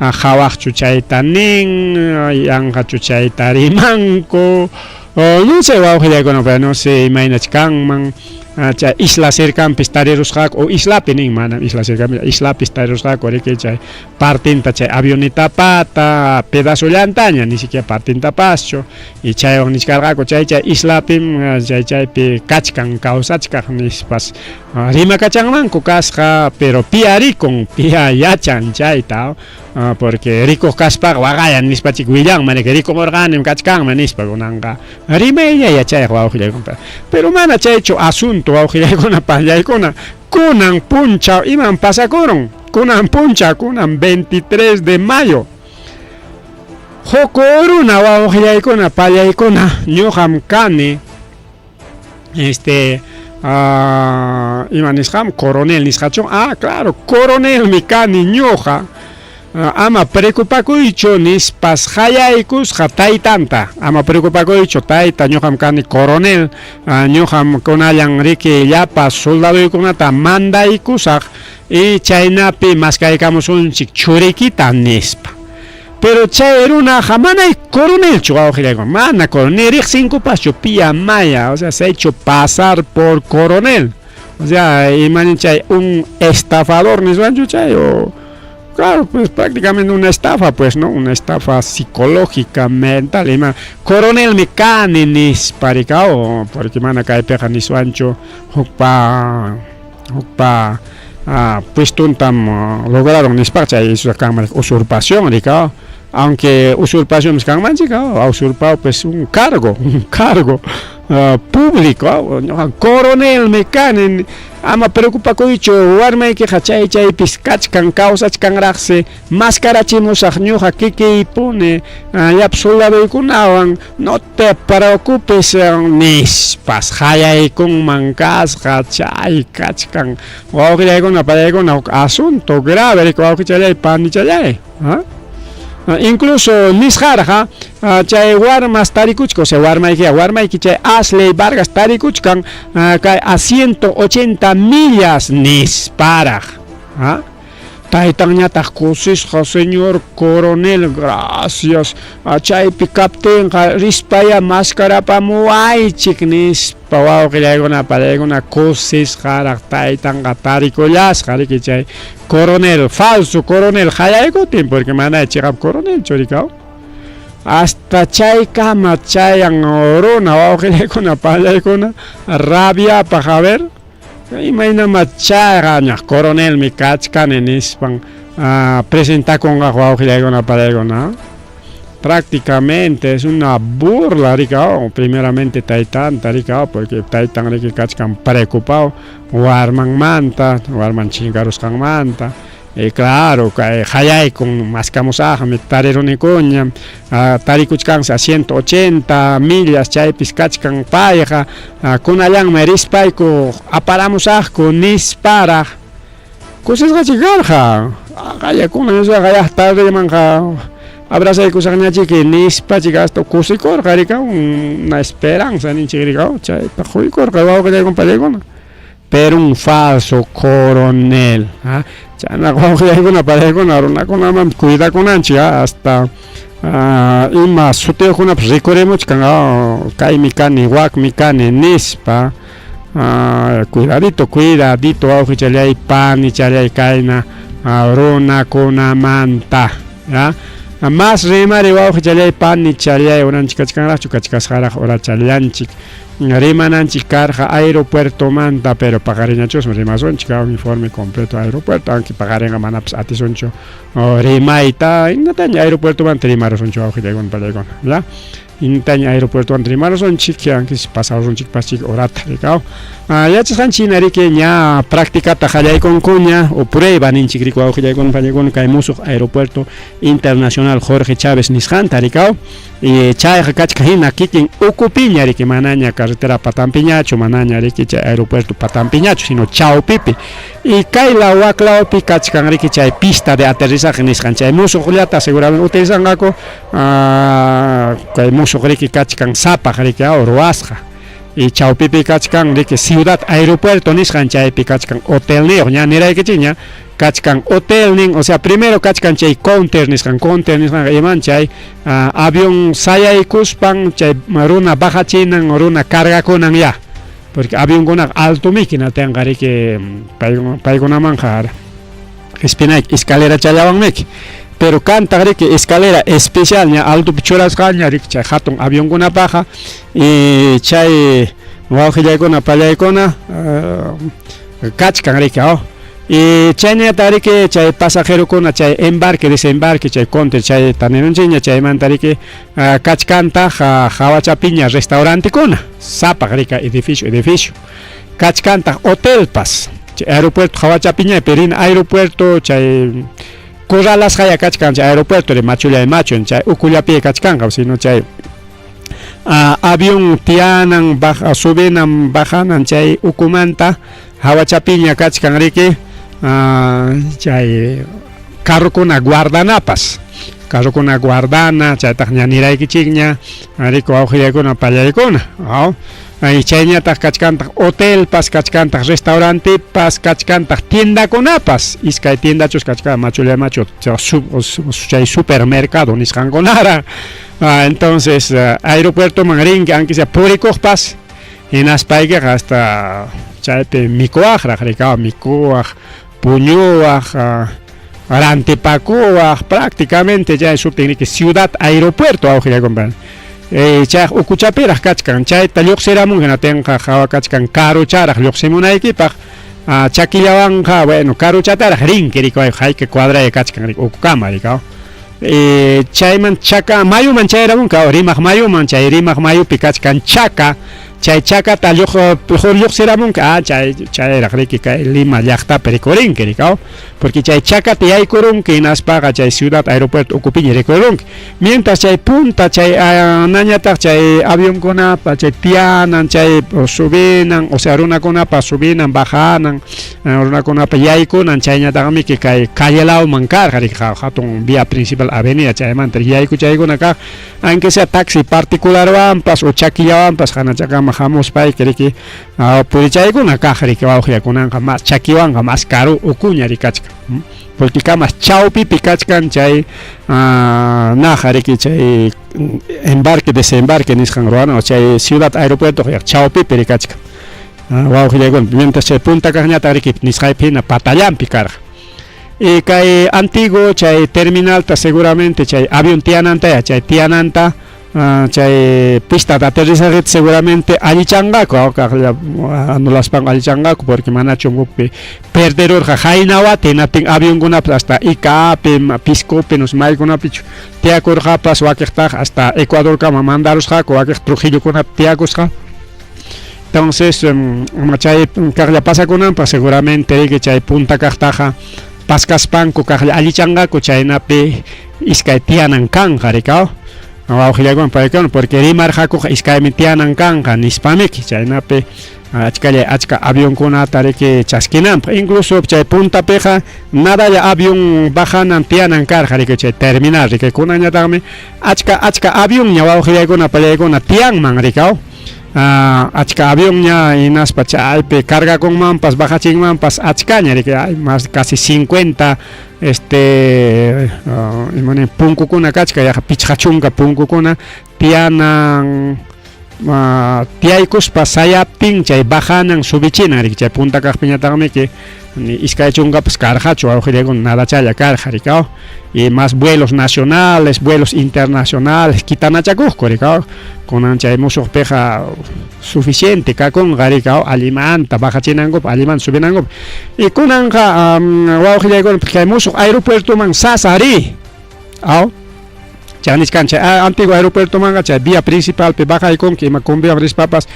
qhawaqchu chayta nin, yanqachu chayta rimanku, no sé wawqillaykuna, pero no sé imaynach kanman, chay isla cercanpis tarirusqaku, o islapi nin, manam isla cercanpi, islapis tarirusqaku riki chay partinta chay avionetapata, pedazollantaña, ni siquiera partintapaschu. Y chaywan nichkarqaku chay chay islapim chay chaypi kachkan kawsachkaq nispas rimakachanmanku kasqa pero pia rikun pia yachan chayta porque rikuq kaspaqa waqayan nispachik willanman rikumurqanim kachkanman nispa kunanqa rimaylla yachayqa wawqillaykuna pero mana chaychu asunto wawqillaykuna pallaykuna kunan punchaw iman pasakurun kunan punchaw kunan 23 de mayo. Huk runa wawqillaykuna pallaykuna ñuqam kani este ima nisqam coronel nisqachu ah claro coronelmi kani ñuqa ama preocupakuychu nispas qayaykusqa taytanta ama preocupakuychu tayta ñuqam kani coronel ñuqam kunallan riki llapa soldadoykunata mandaykusaq y chaynapi maskaykamusunchik churikita nispa. Pero chay runaqa manay coronelchu wawqillaykuna, mana coronel, ni riqsinkupaschu pia maya, o sea, se ha hecho pasar por coronel. O sea, imanin chay un estafador niswanchu chay o Claro, pues prácticamente una estafa, pues, ¿no? Una estafa psicológica, mental, ima coronelmi kani nispa rikaw, porque mana kaypiqa niswanchu hukpa hukpa puestuntam lograron nispaqa chay eso kanman usurpación rikaw, aunque usurpación kanman chika, usurpado pues un cargo, un cargo público, coronelmi kani, ama preocupakuychu warmaykiqa chay chaypis kachkan kawsachkanraqsi maskarachimusaq ñuqa kikiypuni llapa soldaduykunawan no te preocupes nispas qayaykunman kasqa chay kachkan wawqillaykuna payaykuna huk asunto grave riki wawqichallay panichallay. Incluso nisqarqa chay warmas tarikuchkan, o sea warmaykiqa warmayki chay Ashley Vargas tarikuchkan kay a 180 millas nisparaq. Taytanñataq kusisqa, señor coronel, gracias, chaypi kaptinqa rispaya maskarapamuwaychik nispa wawqillaykuna palaykuna kusisqaraq taytanqa tarikullasqa riki chay coronel, falso coronel qallaykutin porque mana chiqap coronelchu rikaw. Hasta chaykama chayan runa wawqillaykuna palaykuna rabiapaq, a ver, imaynama chayqa ñaq coronelmi kachkani nispan presentakunqa wawqillaykuna palaykuna. Prácticamente es una burla rikaw, primeramente taytanta rikaw, porque taytan riki kachkan preocupado warmanmanta, warman chinkarusqanmanta. Y claro, kay qallaykun maskamusaqmi tarirunikuña, tarikuchkansi a 180 millas chaypis kachkan payqa, kunallanmi rispayku aparamusaqku nisparaq kusisqachik karqa. Qallaykuna nispaqa yaq tardemanqa abrazaykusaqñachiki nispachik hasta kusikurqa rikaw, una esperanza ninchik rikaw, chayta quykurqa wawqillaykuna pallaykuna. Pero un falso coronel, chayna wawqillaykuna pallaykuna runakunaman cuidakunanchik hasta ima sutiyuqkunapas rikurimuchkan kaymi kani wakmi kani nispa, cuidadito, cuidadito wawqichallay panichallay kayna runakunamanta. Mas rimari wawqichallay panichallay uranchik kachkanraqchu kachkasqaraq urachallanchik rimananchik karqa aeropuertomanta, pero paqariñachusmi rimasunchik informe completo aeropuerto, aunque paqarinqa manapas atisunchu rimayta, inataña aeropuertomanta rimarusunchik wawqillaykuna pallaykuna, ya inataña aeropuertomanta rimarusunchik, aunque pasarusunchikpaschik horata rikaw. Yachasqanchik hina riki ña practicata qallaykunkuña o prueba ninchik riki wawqillaykuna pallaykuna kay musuq aeropuerto internacional Jorge Chávez nisqanta rikaw, y chayqa kachkan hina kikin ukupiña riki, manaña carretera patanpiñachu, manaña riki chay aeropuerto patanpiñachu, sino chawpipi. Y kay law wak lawpi kachkan riki chay pista de aterrizaje nisqan, chay musuqllata seguramente utilizanqaku, kay musuq riki kachkan sapaq riki ruwasqa. Y chawpipi kachkan riki ciudad aeropuerto nisqan, chaypi kachkan hotelniyuq, ña niraykichikña, kachkan hotelnin, o sea primero kachkan chay counter nisqan, counter nisqanqa iman chay avión sayaykuspan chay runa bajachinan, runa cargakunan ya, porque avionkunaqa altomiki natinqa riki paykunamanqa qhispinayki escalera challawanmiki, pero kantaq riki escalera especial ña altopi churasqaña riki chay hatun avionkunapaqqa. Y chay wawqillaykuna pallaykuna kachkan riki y chaynata riki chay pasajerokuna chay embarque desembarque chay counter chayta nirunchikña, chaymanta riki kachkantaq hawachapiña restaurantekuna sapaq riki edificio edificio kachkantaq hotelpas chay aeropuerto hawachapiña, pero aeropuerto chay corralasqaya kachkan chay aeropuerto de machullay machu chay ukullapi kachkanqa, sino chay avión tiyanan baja subinan bajanan chay ukumanta hawachapiña kachkan riki chay carrokuna guardanapas, carrokuna guardana chaytaq ña niraykichikña riki wawqillaykuna pallaykuna. Chayñataq kachkantaq hotelpas, kachkantaq restaurantepas, kachkantaq tiendakunapas, iskay tiendachus kachkan machulla machu chay supermercado nisqankunara. Entonces aeropuertoman rinki aunque sea purikuqpas hinaspaykiqa hasta chaypi mikuwaqraq rikaw, mikuwaq, puñuwaq. Rantipakuwaq prácticamente chay sutin riki ciudad aeropuerto wawqillaykuna. Chay ukuchapiraq kachkan chayta lluqsiramun hinatinqa hawa kachkan karucharaq lluqsimunaykipaq chakillawanqa bueno karuchataraq rinki riki hayka cuadraya kachkan riki ukukama riki chayman chaka mayuman chayaramunqa rimaq mayuman chay rimaq mayupi kachkan chaka chay chakata lluqsiramunqa chay chayraq riki kay Lima llaqtapi rikurinki riki porque chay chakata yaykurunki hinaspaqa chay ciudad aeropuerto ukupiña rikurunki mientras chay punta chay nañataq chay avionkunapa chay tiyanan chay subinan o sea runakunapa subinan bajanan runakunapa yaykunan chayñataqmiki kay calle lawman karqa riki hatun vía principal avenida chaymanta yaykuchaykuna kaq aunque sea taxi particularwanpas o chakillawanpas hanachakama hamuspayki riki purichaykuna kaq riki wawqillakunanqa mas chakiwanqa mas karu ukuña rikachkan porque kamas chawpipi kachkan chay naqa riki chay embarque desembarque nisqan ruwana chay ciudad aeropuerto chawpipi rikachkan wawqillaykuna mientras chay punta kaqñataq riki nisqaypi hina patallanpi karqa. Y kay antiguo chay terminalta seguramente chay avión tiyananta chay tiyananta chay pista de aterrizaje seguramente allichanqaku kaqlla anulaspanku allichanqaku porque manachu hukpi perderurqa haynawati hinaptin avionkunapas hasta Icapi Piscopi no maykunapichu tiyakurqapas wakiqtaqa hasta Ecuadorkama mandarusqaku wakiq Trujillokunapi tiyakusqa. Entonces chay kaqlla pasakunanpaq seguramente riki chay punta kaqtaqa paskaspanku kaqlla allichanqaku chaynapi iskay tiyanan kanqa riki wawqillaykuna paykuna porque rimarqakuqa iskaymi tiyanan kanqa nispamiki chaynapi achkalla achka avionkunata riki chaskinanpaq incluso chay puntapiqa nadalla avión bajanan tiyanan karqa riki chay terminal riki kunanñataqmi achka achka avionña wawqillaykuna pallaykuna tiyanman riki achka avionña hinaspa chaypi cargakunmanpas bajachinmanpas achkaña riki más casi 50 imani punkukuna kachka yaqa 50 punkukuna tiyanan tiyaykuspa sayaptin chay bajanan subichinan riki chay punta kaqpiñataqmiki 20 karqachu wawqillaykuna nadachalla karqa riki y más vuelos nacionales, vuelos internacionales kitanachakuqku riki kunan chay musuqpiqa suficiente kakunqa riki allimanta bajachinankupaq allimanta subinankupaq y kunanqa wawqillaykuna kay musuq aeropuertoman sasa ri chay nichkan chay antiguo aeropuertomanqa chay vía principalpi bajaykunki ima combiwan rispapas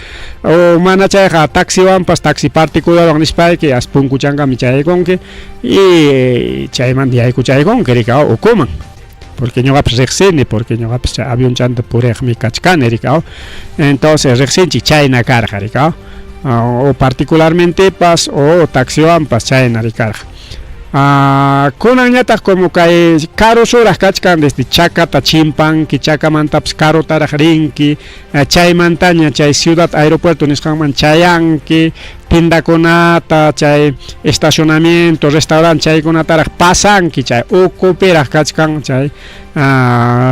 o mana chayqa taxiwanpas taxi particularwan nispayki as punkuchankami chayaykunki y chaymanta yaykuchaykunki riki ukuman porque ñuqapas riqsini porque ñuqapas chay avionchanta puriqmi kachkani riki entonces riqsinchik chayna karqa riki o particularmentepas o taxiwanpas chayna rikarqa. Kunanñataq como kay karusuraq kachkan desde Chacata chimpanki Chacamantapas karutaraq rinki chaymantaña chay ciudad aeropuerto nisqanman chayanki tiendakunata chay estacionamiento restaurante chaykunataraq pasanki chay ukupiraq kachkan chay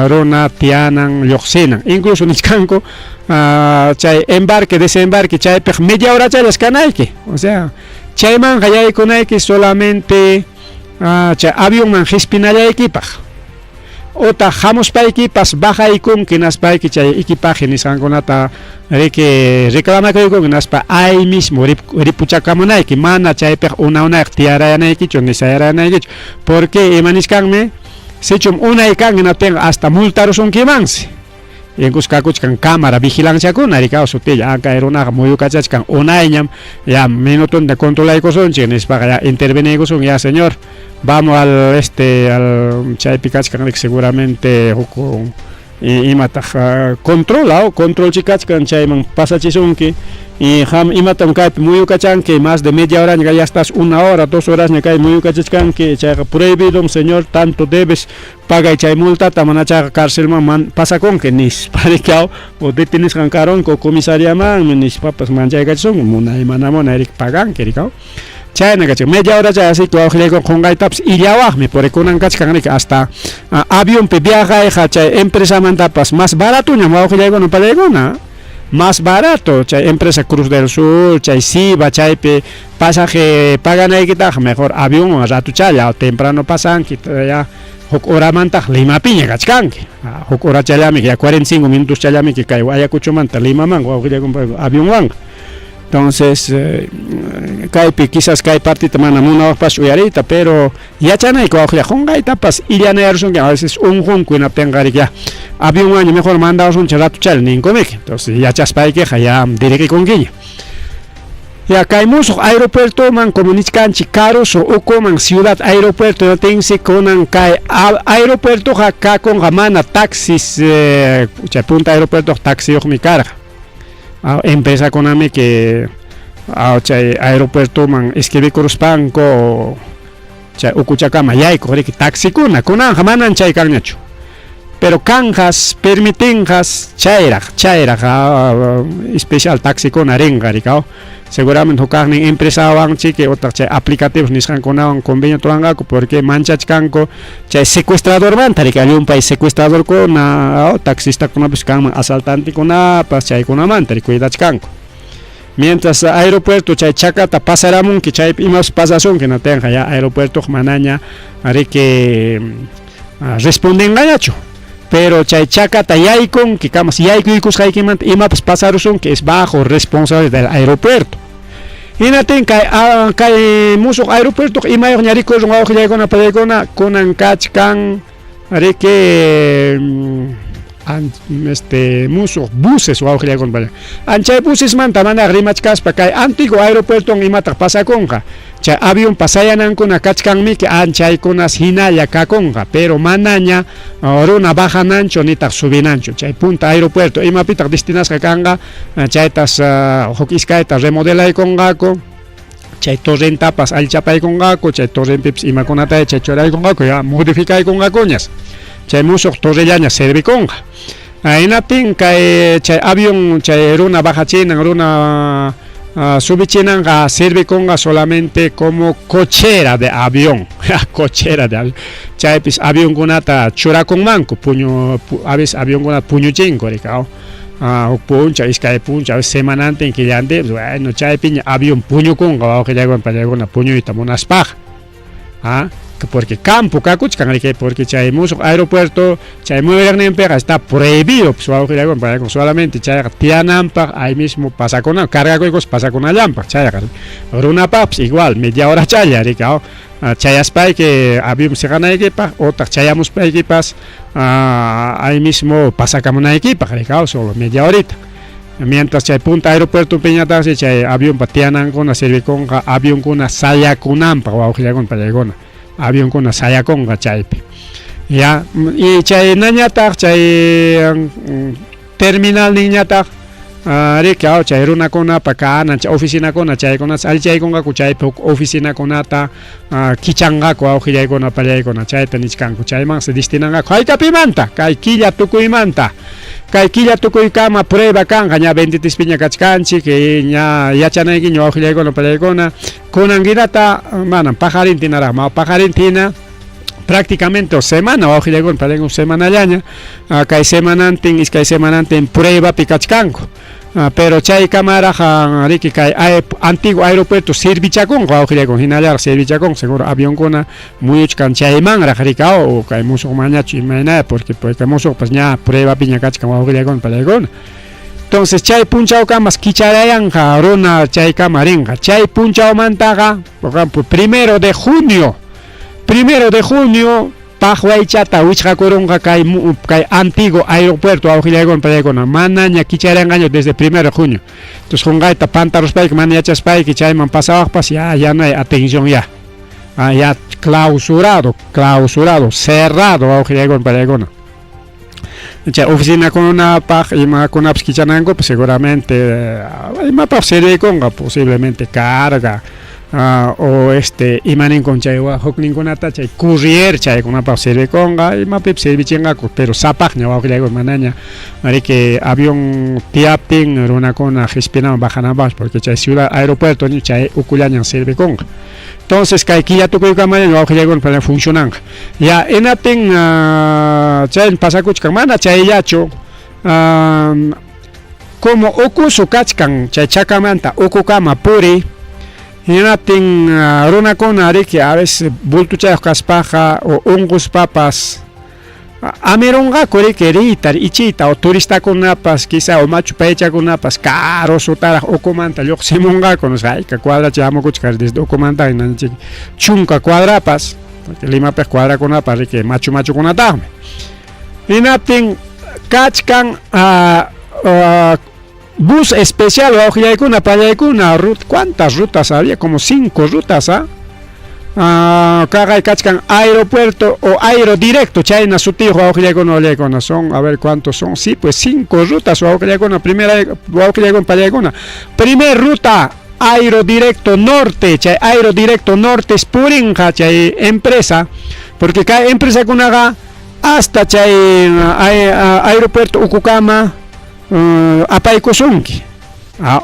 runa tiyanan lluqsinan incluso nichkanku chay embarque desembarque chaypiq media hora challas kanayki o sea chaymanqa yaykunayki solamente chay avionman qispinallaykipaq otaq hamuspaykipas bajaykunki hinaspayki chay equipaje nisqankunata riki reclamakuykunki hinaspa ahí mismo ripuchakamunayki mana chaypiq una unayqa tiyarayanaykichu ni sayarayanaykichu porque ima nichkanmi sichum unay kan hinaptinqa hasta multarusunkimansi incluso kakuchkan cámara vigilanciakuna riki sutilla kay runaqa muyukachachkan unayñam ya minutonta controlaykusunchik nispaqa ya interveniykusun ya señor vamos al al chaypi kachkan riki seguramente huk imataq control control chikachkan chayman pasachisunki y ham imatam kaypi muyukachanki más de media hora ya estás una hora 2 horas ña kay muyukachachkanki chayqa prohibido señor tanto debes pagay chay multata mana chayqa carcelman pasakunki nispa riki o detenisqan karunku comisariamanmi nispapas manchaykachisunku munay mana munay riki paganki riki chayna kachkan media hora chay así que wawqillaykuna qunqaytapas illawaqmi porque kunan kachkan riki hasta avionpi viajayqa chay empresamantapas más baratoñam wawqillaykuna pallaykuna. Más barato chay empresa Cruz del Sur, chay Siba, chaypi pasaje paganaykitaqa mejor avionwan ratuchalla temprano pasanki ya huk horamantaq Limapiña kachkanki. Huk horachallamiki ya 45 minutos challamiki kay Ayacuchomanta Limaman wawqillaykuna avionwanqa. Entonces, kaypi quizás kay partita mana munawaqpas uyariyta, pero yachanayki wawqilla qunqaytapas illanayarusunki a veces unqunku hinaptinqa ya avionwanña mejor mandawasunchik ratuchalla ninkumiki. Entonces, yachaspaykiqa ya dirigikunkiña. Ya kay musuq aeropuertoman como nichkanchik Caruso ukuman ciudad aeropuerto natinsi kunan kay aeropuertoqa kakunqa mana taxis chay punta aeropuertoqa taxiyuqmi karqa. Empresakunami que chay aeropuertoman escribikuruspanku chay ukuchakama yaykuq riki taxikuna kunanqa manan chay kanñachu. Pero kanqas permitinqas chayraq chayraq especial taxikuna rinqa rikaw seguramente hukaqnin empresawan chiki utaq chay aplicativos nisqankunawan convenio ruranqaku porque manchachkanku chay secuestradormanta riki llumpay secuestradorkuna taxistakunapas kanman asaltantekunapas chaykunamanta riki cuidachkanku. Mientras aeropuerto chay chakata pasaramunki chaypi imapas pasasunki hinaptinqa ya aeropuertoqa manaña riki respondenqañachu. Pero chay chakata yaykunki kamas yaykuykusqaykimanta imapas pasarusunki es bajo responsabilidad del aeropuerto. Hinaptin kay kay musuq aeropuertoqa imayuqña rikurun wawqillaykuna pallaykuna kunan kachkan riki este musuq buses wawqillaykuna palla. Anchay busesmanta manaraq rimachkaspa kay antiguo aeropuerton imataq pasakunqa. Chay avión pasayanankuna kachkanmiki anchaykunas hinalla kakunqa, pero manaña runa bajananchu nitaq subinanchu. Chay punta aeropuerto imapitaq destinasqa kanqa chaytas huk iskayta remodelaykunqaku, chay torrentapas allichapaykunqaku, chay torrenpipas imakunata chay churaykunqaku ya modificaykunqakuñas. Chay musuq torrellaña servikunqa. Hinaptin kay chay avión chay runa bajachinan, runa subichinanqa servikunqa solamente como cochera de avión, cochera de avión. Chaypis avionkunata churakunmanku puñu a veces avionkunata puñuchinku rikaw. Huk puncha, iskay puncha, a veces semanantin killantin, bueno, chaypiña avión puñukunqa wawqillaykuna pallaykuna puñuyta munaspaqa. Porque campo kakuchkan riki, porque chay musuq aeropuerto chay muyuriqninpiqa está prohibido pues wawqillaykuna pallaykuna solamente chayqa tiyananpaq ahí mismo pasakuna cargakuykuspa pasakunallanpaq chayqa runapaqpas igual media hora challa riki chayaspayki avión siqanaykipaq utaq chayamuspaykipas ahí mismo pasakamunaykipaq riki solo media horita. Mientras chay punta aeropuerto piñataqsi chay avionpa tiyanankuna servikunqa avionkuna sayakunanpaq wawqillaykuna pallaykuna avionkuna sayakunqa chaypi. Ya y chaynañataq chay terminalninñataq riki chay runakunapa kanan chay oficinakuna chaykunatas allichaykunqaku chaypi huk oficinakunata kichanqaku wawqillaykuna pallaykuna chayta nichkanku chaymansi destinanqaku haykapimanta kay killa tukuymanta. Kay killa tukuykama prueba kanqa ña 23 piña kachkanchik ña yachanaykiña wawqillaykuna pallaykuna kunan hinata manam paqarintinaraq ma paqarintina prácticamente semana wawqillaykuna pallaykuna semanallaña kay semanantin iskay semanantin pruebapi kachkanku. Pero chaykamaraq riki kay antiguo aeropuerto servichakunqa wawqillaykuna hinallaraq servichakunqa seguro avionkuna muyuchkan chaymanraq rikaw o kay musuqmanñachu imayna porque kay musuqpas ña pruebapiña kachkan wawqillaykuna pallaykuna. Entonces chay punchawkamas kicharayanqa runa chaykama rinqa chay punchawmantaqa por ejemplo 1 de junio 1 de junio paqwaychata wichqakurunqa kay kay antiguo aeropuerto wawqillaykuna pallaykuna manaña kicharanqaña desde 1 de junio. Entonces qunqayta pantaruspayki mana yachaspayki chayman pasawaqpas ya ya no hay atención ya. Ya clausurado, clausurado, cerrado wawqillaykuna pallaykuna. Chay oficinakunapaq imakunapas kichanankupas seguramente imapaq servikunqa posiblemente carga o este imaninkun chay hukninkunata chay courier chaykunapaq servikunqa imapipas servichinqaku pero sapaqña wawqillaykuna manaña riki avión tiyaptin runakuna qispinaman bajananpaqpas porque chay ciudad aeropuerto chay ukullañan servikunqa. Entonces kay killa tukuykamaña wawqillaykuna funcionanqa. Ya hinaptin chay pasakuchkan mana chayllachu. Como ukusu kachkan chay chakamanta ukukama puriy, hinaptin runakuna riki a veces bultuchayuq kaspaqa o unquspapas amirunqaku riki riyta ichiyta o turistakunapas quizá o machu paychakunapas karusutaraq ukumanta lluqsimunqaku nisqa hayka cuadracha hamukuchkan desde ukumanta hinanchik chunka cuadrapas porque Limapiq cuadrakunapas riki machu machukunataqmi. Hinaptin kachkan bus especial wawqillaykuna pallaykuna rut cuántas rutas había como cinco rutas ah kaqay kachkan aeropuerto o aerodirecto chayna sutiyuq wawqillaykuna wallaykuna son a ver cuántos son sí pues cinco rutas wawqillaykuna primera wawqillaykuna pallaykuna primer ruta aerodirecto norte chay aerodirecto norte purinqa chay empresa porque kay empresakunaqa hasta chay aeropuerto ukukama apaykusunki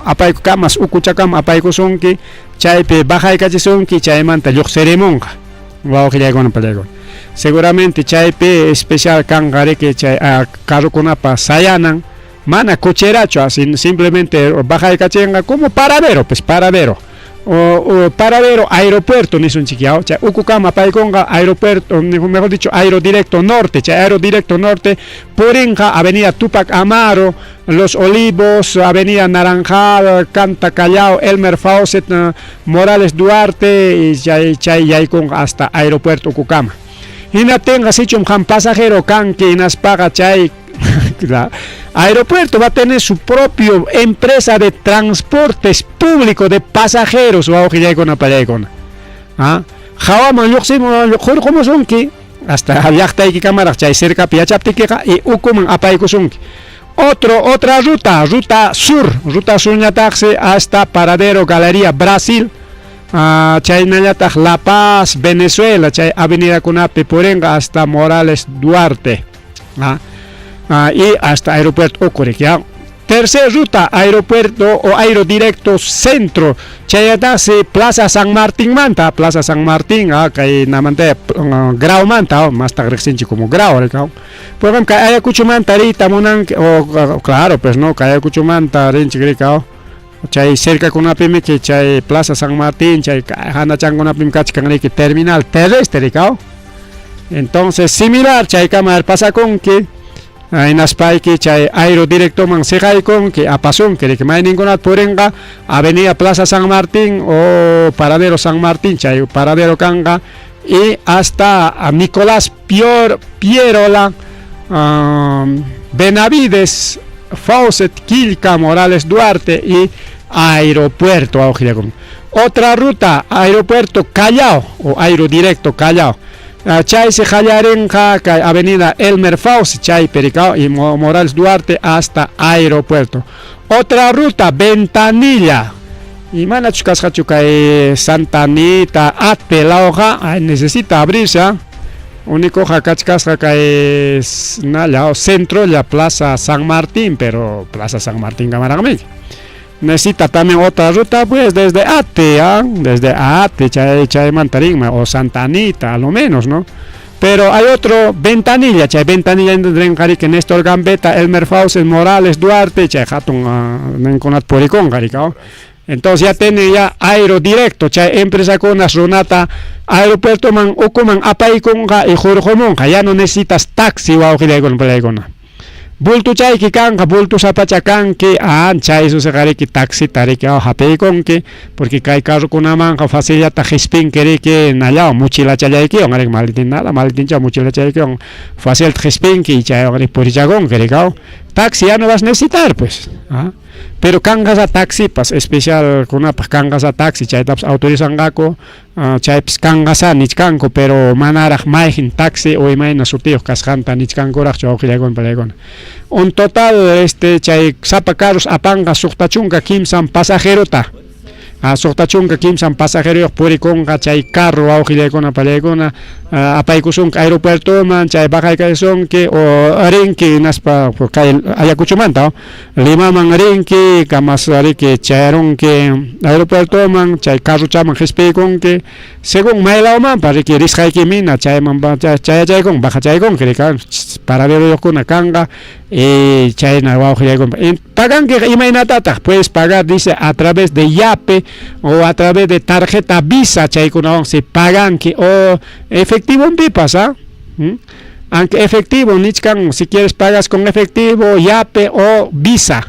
apaykukamas ukuchakama apaykusunki chaypi bajaykachisunki chaymanta lluqsirimunqa wawqillaykuna pallaykuna seguramente chaypi especial kanqa riki chay carrokunapa sayanan mana cocherachu así simplemente bajaykachinqa como paradero pues paradero o paradero aeropuerto nisunchik yaw chay ukukama apaykunqa aeropuerto mejor dicho aerodirecto norte chay aerodirecto norte purinqa avenida Tupac Amaro Los Olivos avenida Naranjal Canta Callao Elmer Fawcett Morales Duarte y chay chay yaykunqa hasta aeropuerto ukukama hinaptinqa sichum qam pasajero kanki hinaspaqa chay aeropuerto va a tener su propio empresa de transportes público de pasajeros wawqillaykuna pallaykuna ah hawaman lluqsimun hurqumusunki hasta llaqtaykikamaraq chay cercapi yachaptikiqa y ukuman apaykusunki otro otra ruta ruta sur ruta surñataqsi hasta Paradero Galería Brasil chaynallataq La Paz Venezuela chay avenidakunapi purinqa hasta Morales Duarte y hasta aeropuerto Ucurik ya. Tercer ruta, aeropuerto o aerodirecto centro, chayataqsi Plaza San Martín manta, Plaza San Martín, kay namanta Grau manta, mastaq riqsinchik como Grau, por kay Ayacuchomanta riyta munanki o claro pues no, kay Ayacuchomanta rinchik rikaw, chay cercakunapimi chay Plaza San Martín, chay hanachankunapimi kachkan riki terminal terrestre rikaw. Entonces similar chaykama pasakunki hinaspayki chay aerodirectoman siqaykunki apasunki riki mayninkunata purinqa avenida Plaza San Martín o Paradero San Martín chay paradero kanqa y hasta Nicolás Pierola Benavides Fawcett Quilca Morales Duarte y aeropuerto Auxiliacón. Otra ruta, aeropuerto Callao o aerodirecto Callao. Chaysi qallarinqa kay avenida Elmer Fawcett chaypi rikaw y Morales Duarte hasta aeropuerto. Otra ruta, Ventanilla. Y manachus kasqachu kay Santa Anita, Ate lawqa necesita abrirse. Único kachkasqa kay nalla centro la Plaza San Martín, pero Plaza San Martín kamaraqmi. Necesita también otra ruta pues desde Ate, desde Ate, chay chaymanta rinman o Santa Anita a lo menos, ¿no? Pero hay otro Ventanilla, chay Ventanilla rinqa riki Néstor Gambetta, Elmer Fawcett, Morales Duarte, chay hatun ninkunata purikunqa rikaw. Entonces ya tiene ya aerodirecto, chay empresakunas runata aeropuertoman ukuman apaykunqa y hurqumunqa, ya no necesitas taxi wawqillaykuna palaykuna. Bultuchayki kanqa, bultusapacha kanki, chay susiqa taxita riki hapiykunki, porque kay carrokunamanqa facillata qispinki riki nallawan mochilachallaykiwan riki maletín nada, maletinchawan mochilachaykiwan facilta qispinki y chaywan riki purichakunki rikaw. Taxi ya no vas a necesitar pues. Pero kanqasa taxipas especial kunapaq kanqasa taxi chaytapas autorizanqaku chaypis kanqasa nichkanku pero manaraq mayqin taxi o imayna sutiyuq kasqanta nichkankuraqchu wawqillaykuna palaykuna. Un total este chay sapa carros apanqa 63 pasajerota. 63 pasajeroyuq purikunqa chay carro wawqillaykuna palaykuna. Apaykusunki aeropuertoman chay bajaykasunki o rinki hinaspa kay Ayacuchomanta Limaman rinki kamas riki chayarunki aeropuertoman chay carrochaman qispiykunki según maylawmanpas riki risqaykimina chayman chayachaykunki bajachaykunki riki paraderoyuqkuna kanqa y chayna wawqillaykunpa pagankiqa imaynatataq puedes pagar dice a través de Yape o a través de tarjeta Visa chaykunawansi paganki o efectivonpipas ah aunque efectivo nichkan si quieres pagas con efectivo Yape o Visa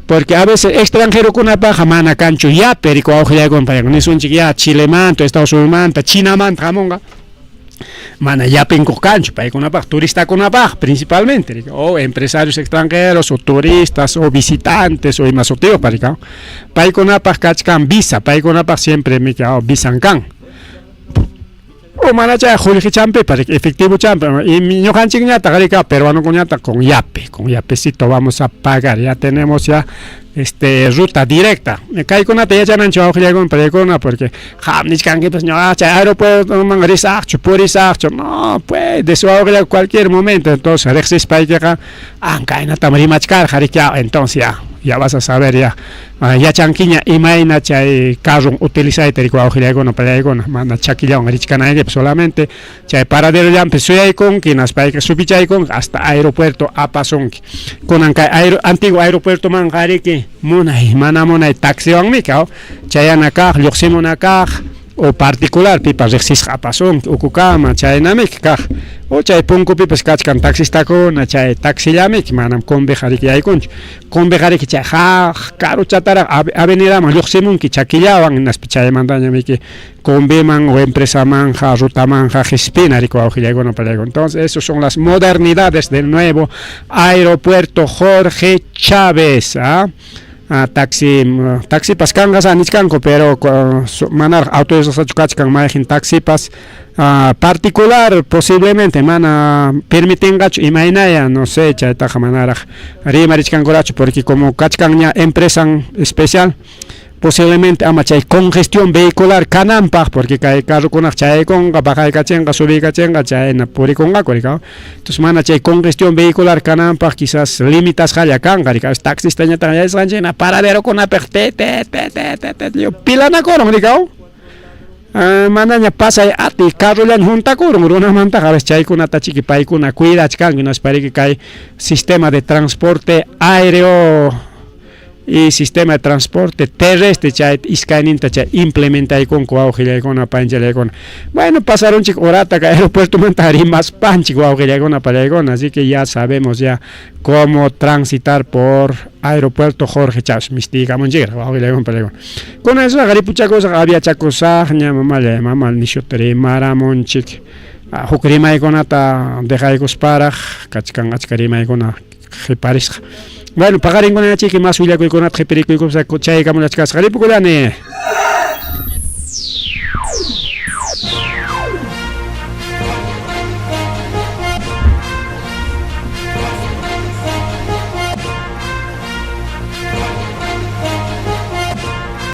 porque a veces extranjerokunapaqqa mana kanchu Yape riku wawqillaykunpa nisunchik ya Chilemanta Estados Unidosmanta Chinamanta hamunqa mana yapinkuq kanchu paykunapaq turistakunapaq principalmente riki o empresarios extranjeros o turistas o visitantes o ima sutiyuqpa riki paykunapaq kachkan visa paykunapaq siempre miki visan kan o mana chay qullqichanpipas riki efectivochanpi y ñuqanchikñataq riki peruanokunañataq con yape con yapecito vamos a pagar ya tenemos ya este ruta directa kaykunata yachananchik wawqillaykuna paykuna porque qam nichkankipas ñuqa chay aeropuertoman risaqchu purisaqchu no puedes wawqillay cualquier momento entonces riqsispaykiqa ah kaynatam rimachkarqa riki entonces ya ya vas a saber ya yachankiña imayna chay carron utilizayta riki wawqillaykuna pallaykuna mana chakillawan richkanaykipaq solamente Chay paraderollanpi suyaykunki, hinaspayki supichaykunki hasta aeropuerto apasunki. Kunan kay aero, antiguo aeropuertomanqa riki munay, mana munay taxiwanmi kaw, chayana kaq, lluqsimuna kaq, o particular pipas riqsisqa apasunki ukukama, chaynamiki kaq. O chay punkupipas kachkan taxistakuna, chay taxillamiki, manam combiqa riki yaykunchu. Combiqa riki chay haq karuchataraq avenidaman lluqsimunki chakillawan, hinaspa chaymantañamiki combiman o empresamanja, rutamanja, qispina riki wawqillaykuna pallaykuna. Entonces, esas son las modernidades del nuevo aeropuerto Jorge Chávez. ¿Ah? Ah, taxi taxipas kanqas nichkanku pero manaraq autorizasqachu kachkan mayqin taxipas particular posiblemente mana permitinqachu imaynaya no sé chaytaqa manaraq rimarichkankurachu porque como kachkanña empresan especial posiblemente ama chay congestión vehicular kananpaq porque kay carrokunaq chayaykunqa bajaykachinqa subiykachinqa chayna purikunqaku riki entonces mana chay congestión vehicular kananpaq quizás limitasqalla kanqa riki taxistañataq yachasqanchikna paraderokunapiq te te te te te te pilanakurun riki manaña pasay atiy carrollaña juntakurun runamantaqa a veces chaykunata chiki paykuna cuidachkanku hinaspa riki kay sistema de transporte aéreo y sistema de transporte terrestre chay iskayninta chay implementaykunku wawqillaykuna panchallaykuna. Bueno, pasarunchik horata kay aeropuertomanta rimaspanchik wawqillaykuna pallaykuna, así que ya sabemos ya cómo transitar por aeropuerto Jorge Chávez, mistiykamunchikraq wawqillaykuna pallaykuna. Kunan esoqa ripuchakusaq aviachakusaqña mamallay mama nishuta rimaramunchik. Huk rimaykunata dejaykusparaq kachkan achka rimaykuna qiparisqa. Bueno, paqarinkunañachiki mas willakuykunata qipirikuykuspa chaykamulachkasqa. Ripukullani.